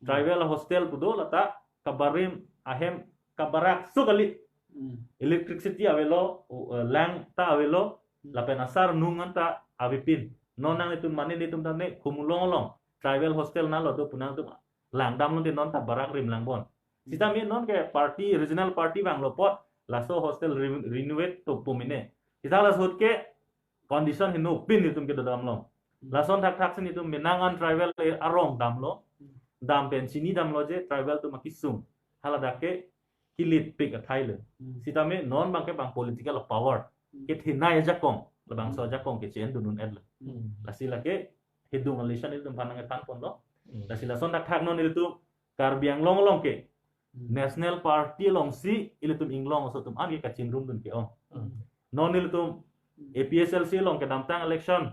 Tribal hostel pu do, lata kabarim ahem kabarak so kali. Hmm. Electricity avelo, o, eh, lang ta avelo, Hmm. lapen asar nung an ta avepin. Non nanglitum mane netum tame Khumulong along tribal hostel nalo do pu nangtum langdamlo de non ta barak rim lang bon. Hmm. Sitame non ke party, regional party vanglo apot laso hostel re-, renovate to pu mene. Sita laso ahut ke condition heno pin netum ke dodamlo. Hmm. Lason thakthak si netum menang an tribal arong damlo. Hmm. Dam pen chini damlo je tribal atum akesung. Haladak ke kilit pik athai le. Hmm. Sitame non abang ke bang political power. Hmm. Kethenei ajakong, labangso Hmm. ajakong ke chen dunun et le. Hmm. Lasi lake hidung alishan ilitum aphan nangthan ponlo. Hmm. Lasi lason thakthak non ilitum Karbi Anglong along ke Hmm. National Party alongsi ilitum inglong aso atum an ke kachingrum dun ke-ong. Hmm. Non ilitum Hmm. A P H L C along kedamtang election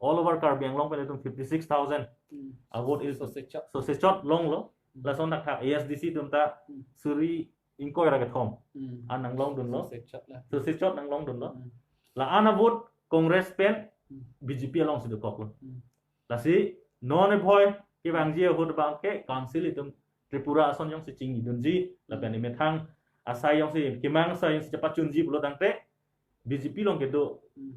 all over Karbi Anglong pen ilitum fifty six thousand Hmm. a vote ilitum Sosechot. sosechot longlo. Hmm. Lason thakthak A S D C atum ta Hmm. suri ingkoi ra kethom Hmm. an nanglong dunlo. Sosechot la. Sosechot nanglong dunlo. Hmm. La an a vote Congress pen Hmm. B J P alongsi dokoklo. Hmm. Lasi non e bhoi kevangji ahut abang ke council itum Tripura ason jongsi chingni dunji, lapen Hmm. emethang asai jongsi kemang asai jongsi chepachunji pulo tangte B J P along kedo Hmm.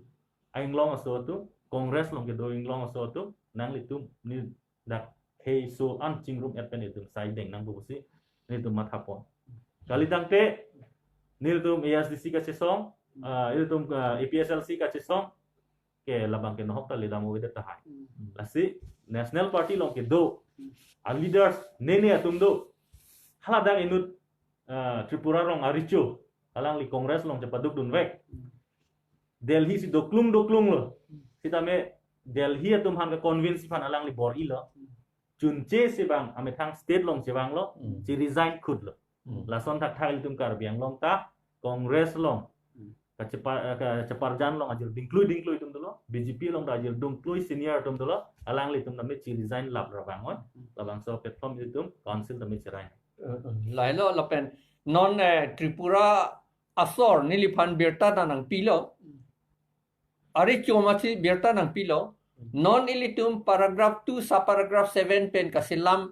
a-inglong aso atum, Congress along kedo inglong aso atum, nanglitum ne dak heiso an chingrum et pen itum sai deng nangpo pusi netum matha pon. Kali tangte nelitum A S D C kachesong, ah, ilitum, ah, A P H L C kachesong ke labang ke nohok ta ledam avedet tahai. Hmm. Lasi National Party along kedo Hmm. a-leaders nene atum do. Haladak inut, ah, Tripura arong arecho alangli Congress along chepaduk dunvek. Hmm. Delhi si doklung doklunglo. Hmm. Sitame Delhi atum aphan ke-convince aphan alangli bor-ilo. Hmm. Chunche si bang amethang state along chevanglo, Hmm. chi-resign khutlo. Hmm. Lason thakthak ilitum Karbi Anglong ta Congress along Hmm. kachepar-, eh, kacheparjan along ajir dingklui dingklui atum dolo, B J P along ta ajir dungklui senior atum dolo, alanglitum tame chi-resign lap ra vang oi. Hmm. Labangso platform ilitum council tame cherai. Eh, eh, lailo lapen non, eh, Tripura asor neliphan birta ta nangpilo. Hmm. Arecho amatsi birta nangpilo. Hmm. Non ilitum paragraph two sub paragraph seven pen kaselam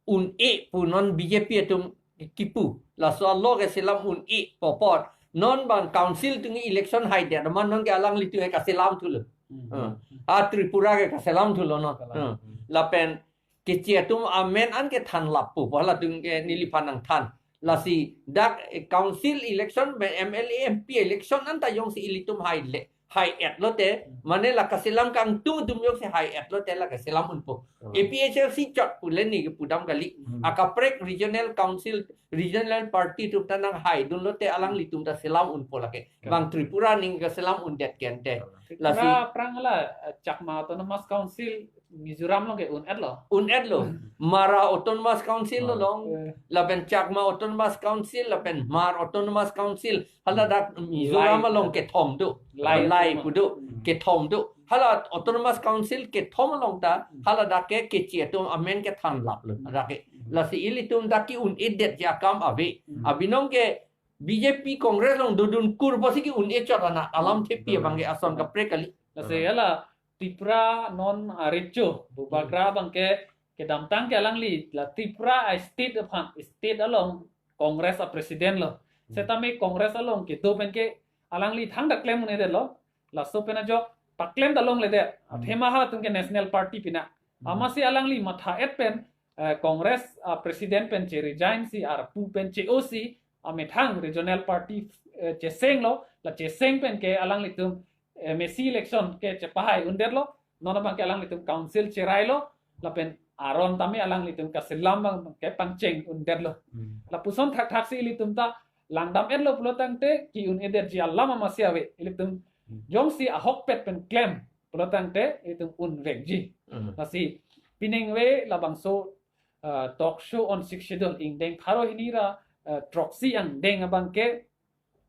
un-e pu non B J P atum kipu. Laso a-law ke selam un-e pu apot non bang council atum election haidet amat non ke alanglitum ke kaselam thulo. Hmm. Hmm. Ah, a Tripura ke kaselam thulo non. Kaselam. Hmm. Hmm. Lapen keche atum amen an kethan lap pu, pu halatum ke neliphan nangthan. Lasi dak, eh, council election, M L A, M P election an ta jongsi ilitum hai le, hai-et lote, Hmm. mane la kaselam kangtung atum jongsi hai-et lote la kaselam unpo. Hmm. A P H L C chot pu le ne kepudam kali. Hmm. Akaprek regional council, regional party atum ta nanghai dun lote alanglitum ta selam unpo lake. Hmm. Bang Tripura ning kaselam undet kente. Hmm. Lasi Tripura aphrang la, eh, Chakma Autonomous Council Mizoram along ke un-et lo. Un-et lo. Hmm. Mara Autonomous Council lo Hmm. along, Eh. lapen Chakma Autonomous Council, lapen Hmar Autonomous Council, haladak Mizoram Lai along kethom do. Lai Lai atum. Pu do, Hmm. kethom do. Hala Autonomous Council kethom along ta, Hmm. haladak ke keche atum amen kethan lap lo. Hmm. Dak ke. Hmm. Lasi ilitum dak ke-un-edet ji akam ave. Hmm. Abinong ke B J P Congress along dodun kur pusi ke-un-e chot ana alam Hmm. thepi abang ke ason kaprek kali. Lasi Hmm. hala Tripura non arecho, Bubagra Hmm. abang ke kedamtang ke alangli la Tripura a-state aphan, state along Congress a-president lo. Hmm. Setame Congress along kedo pen ke alangli thangta klem un-edet lo. Laso pen ajok paklem ta longledet. Hmm. Athema halatum ke National Party pina. Hmm. Amatsi alangli matha-et pen, eh, Congress a-president pen che-resign si arpu pen che-o si amethang regional party, eh, chesenglo, la cheseng pen ke alanglitum, eh, M A C election ke chepahai undetlo, non abang ke alanglitum council cherailo, lapen aron tame alanglitum kaselam abang ke pangcheng undetlo. Hmm. Lapuson thakthak si ilitum ta langdam-etlo pulo tangte ke-un-edet ji alam amatsi ave, ilitum Hmm. jongsi ahokpet pen klem pulo tangte ilitum unvekji. Hmm. Lasi pining ave labangso, ah, talk show on Sixth Schedule ingdeng pharo hini ra, ah, throksi angdeng abang ke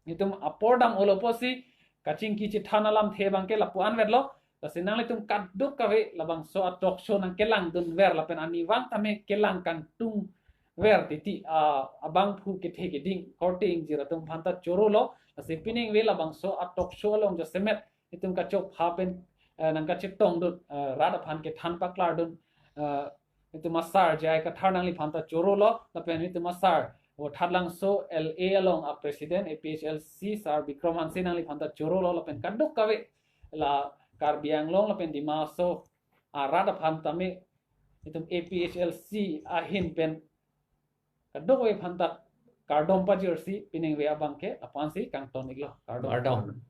itum apor dam-olo pusi kachingki chethan alamthe abang ke lapu-an vetlo. Lasi nanglitum kadokave labangso a-talk show nangkelang dunver lapen arnivang tame kelang kangtungver titi, ah, abangphu kethe keding korte ingjir atum aphanta chorolo. Lasi pining ave labangso a-talk show along jasemet itum kachopha pen, eh, nangkachetong dun, eh, rat aphan kethan paklar dun, eh, itum asar J I Kathar nangliphan ta chorolo, lapen itum asar o Thatlangso L A along a president A P H L C sar Bikram Hanse nangliphan ta chorolo, lapen kadokave la Karbi Anglong lapen Dima Hasao arat aphan tame itum A P H L C ahin pen kadokave aphan ta kardom pajirsi piningve abang ke la-an si kangton iklo. Kardom. Kardom.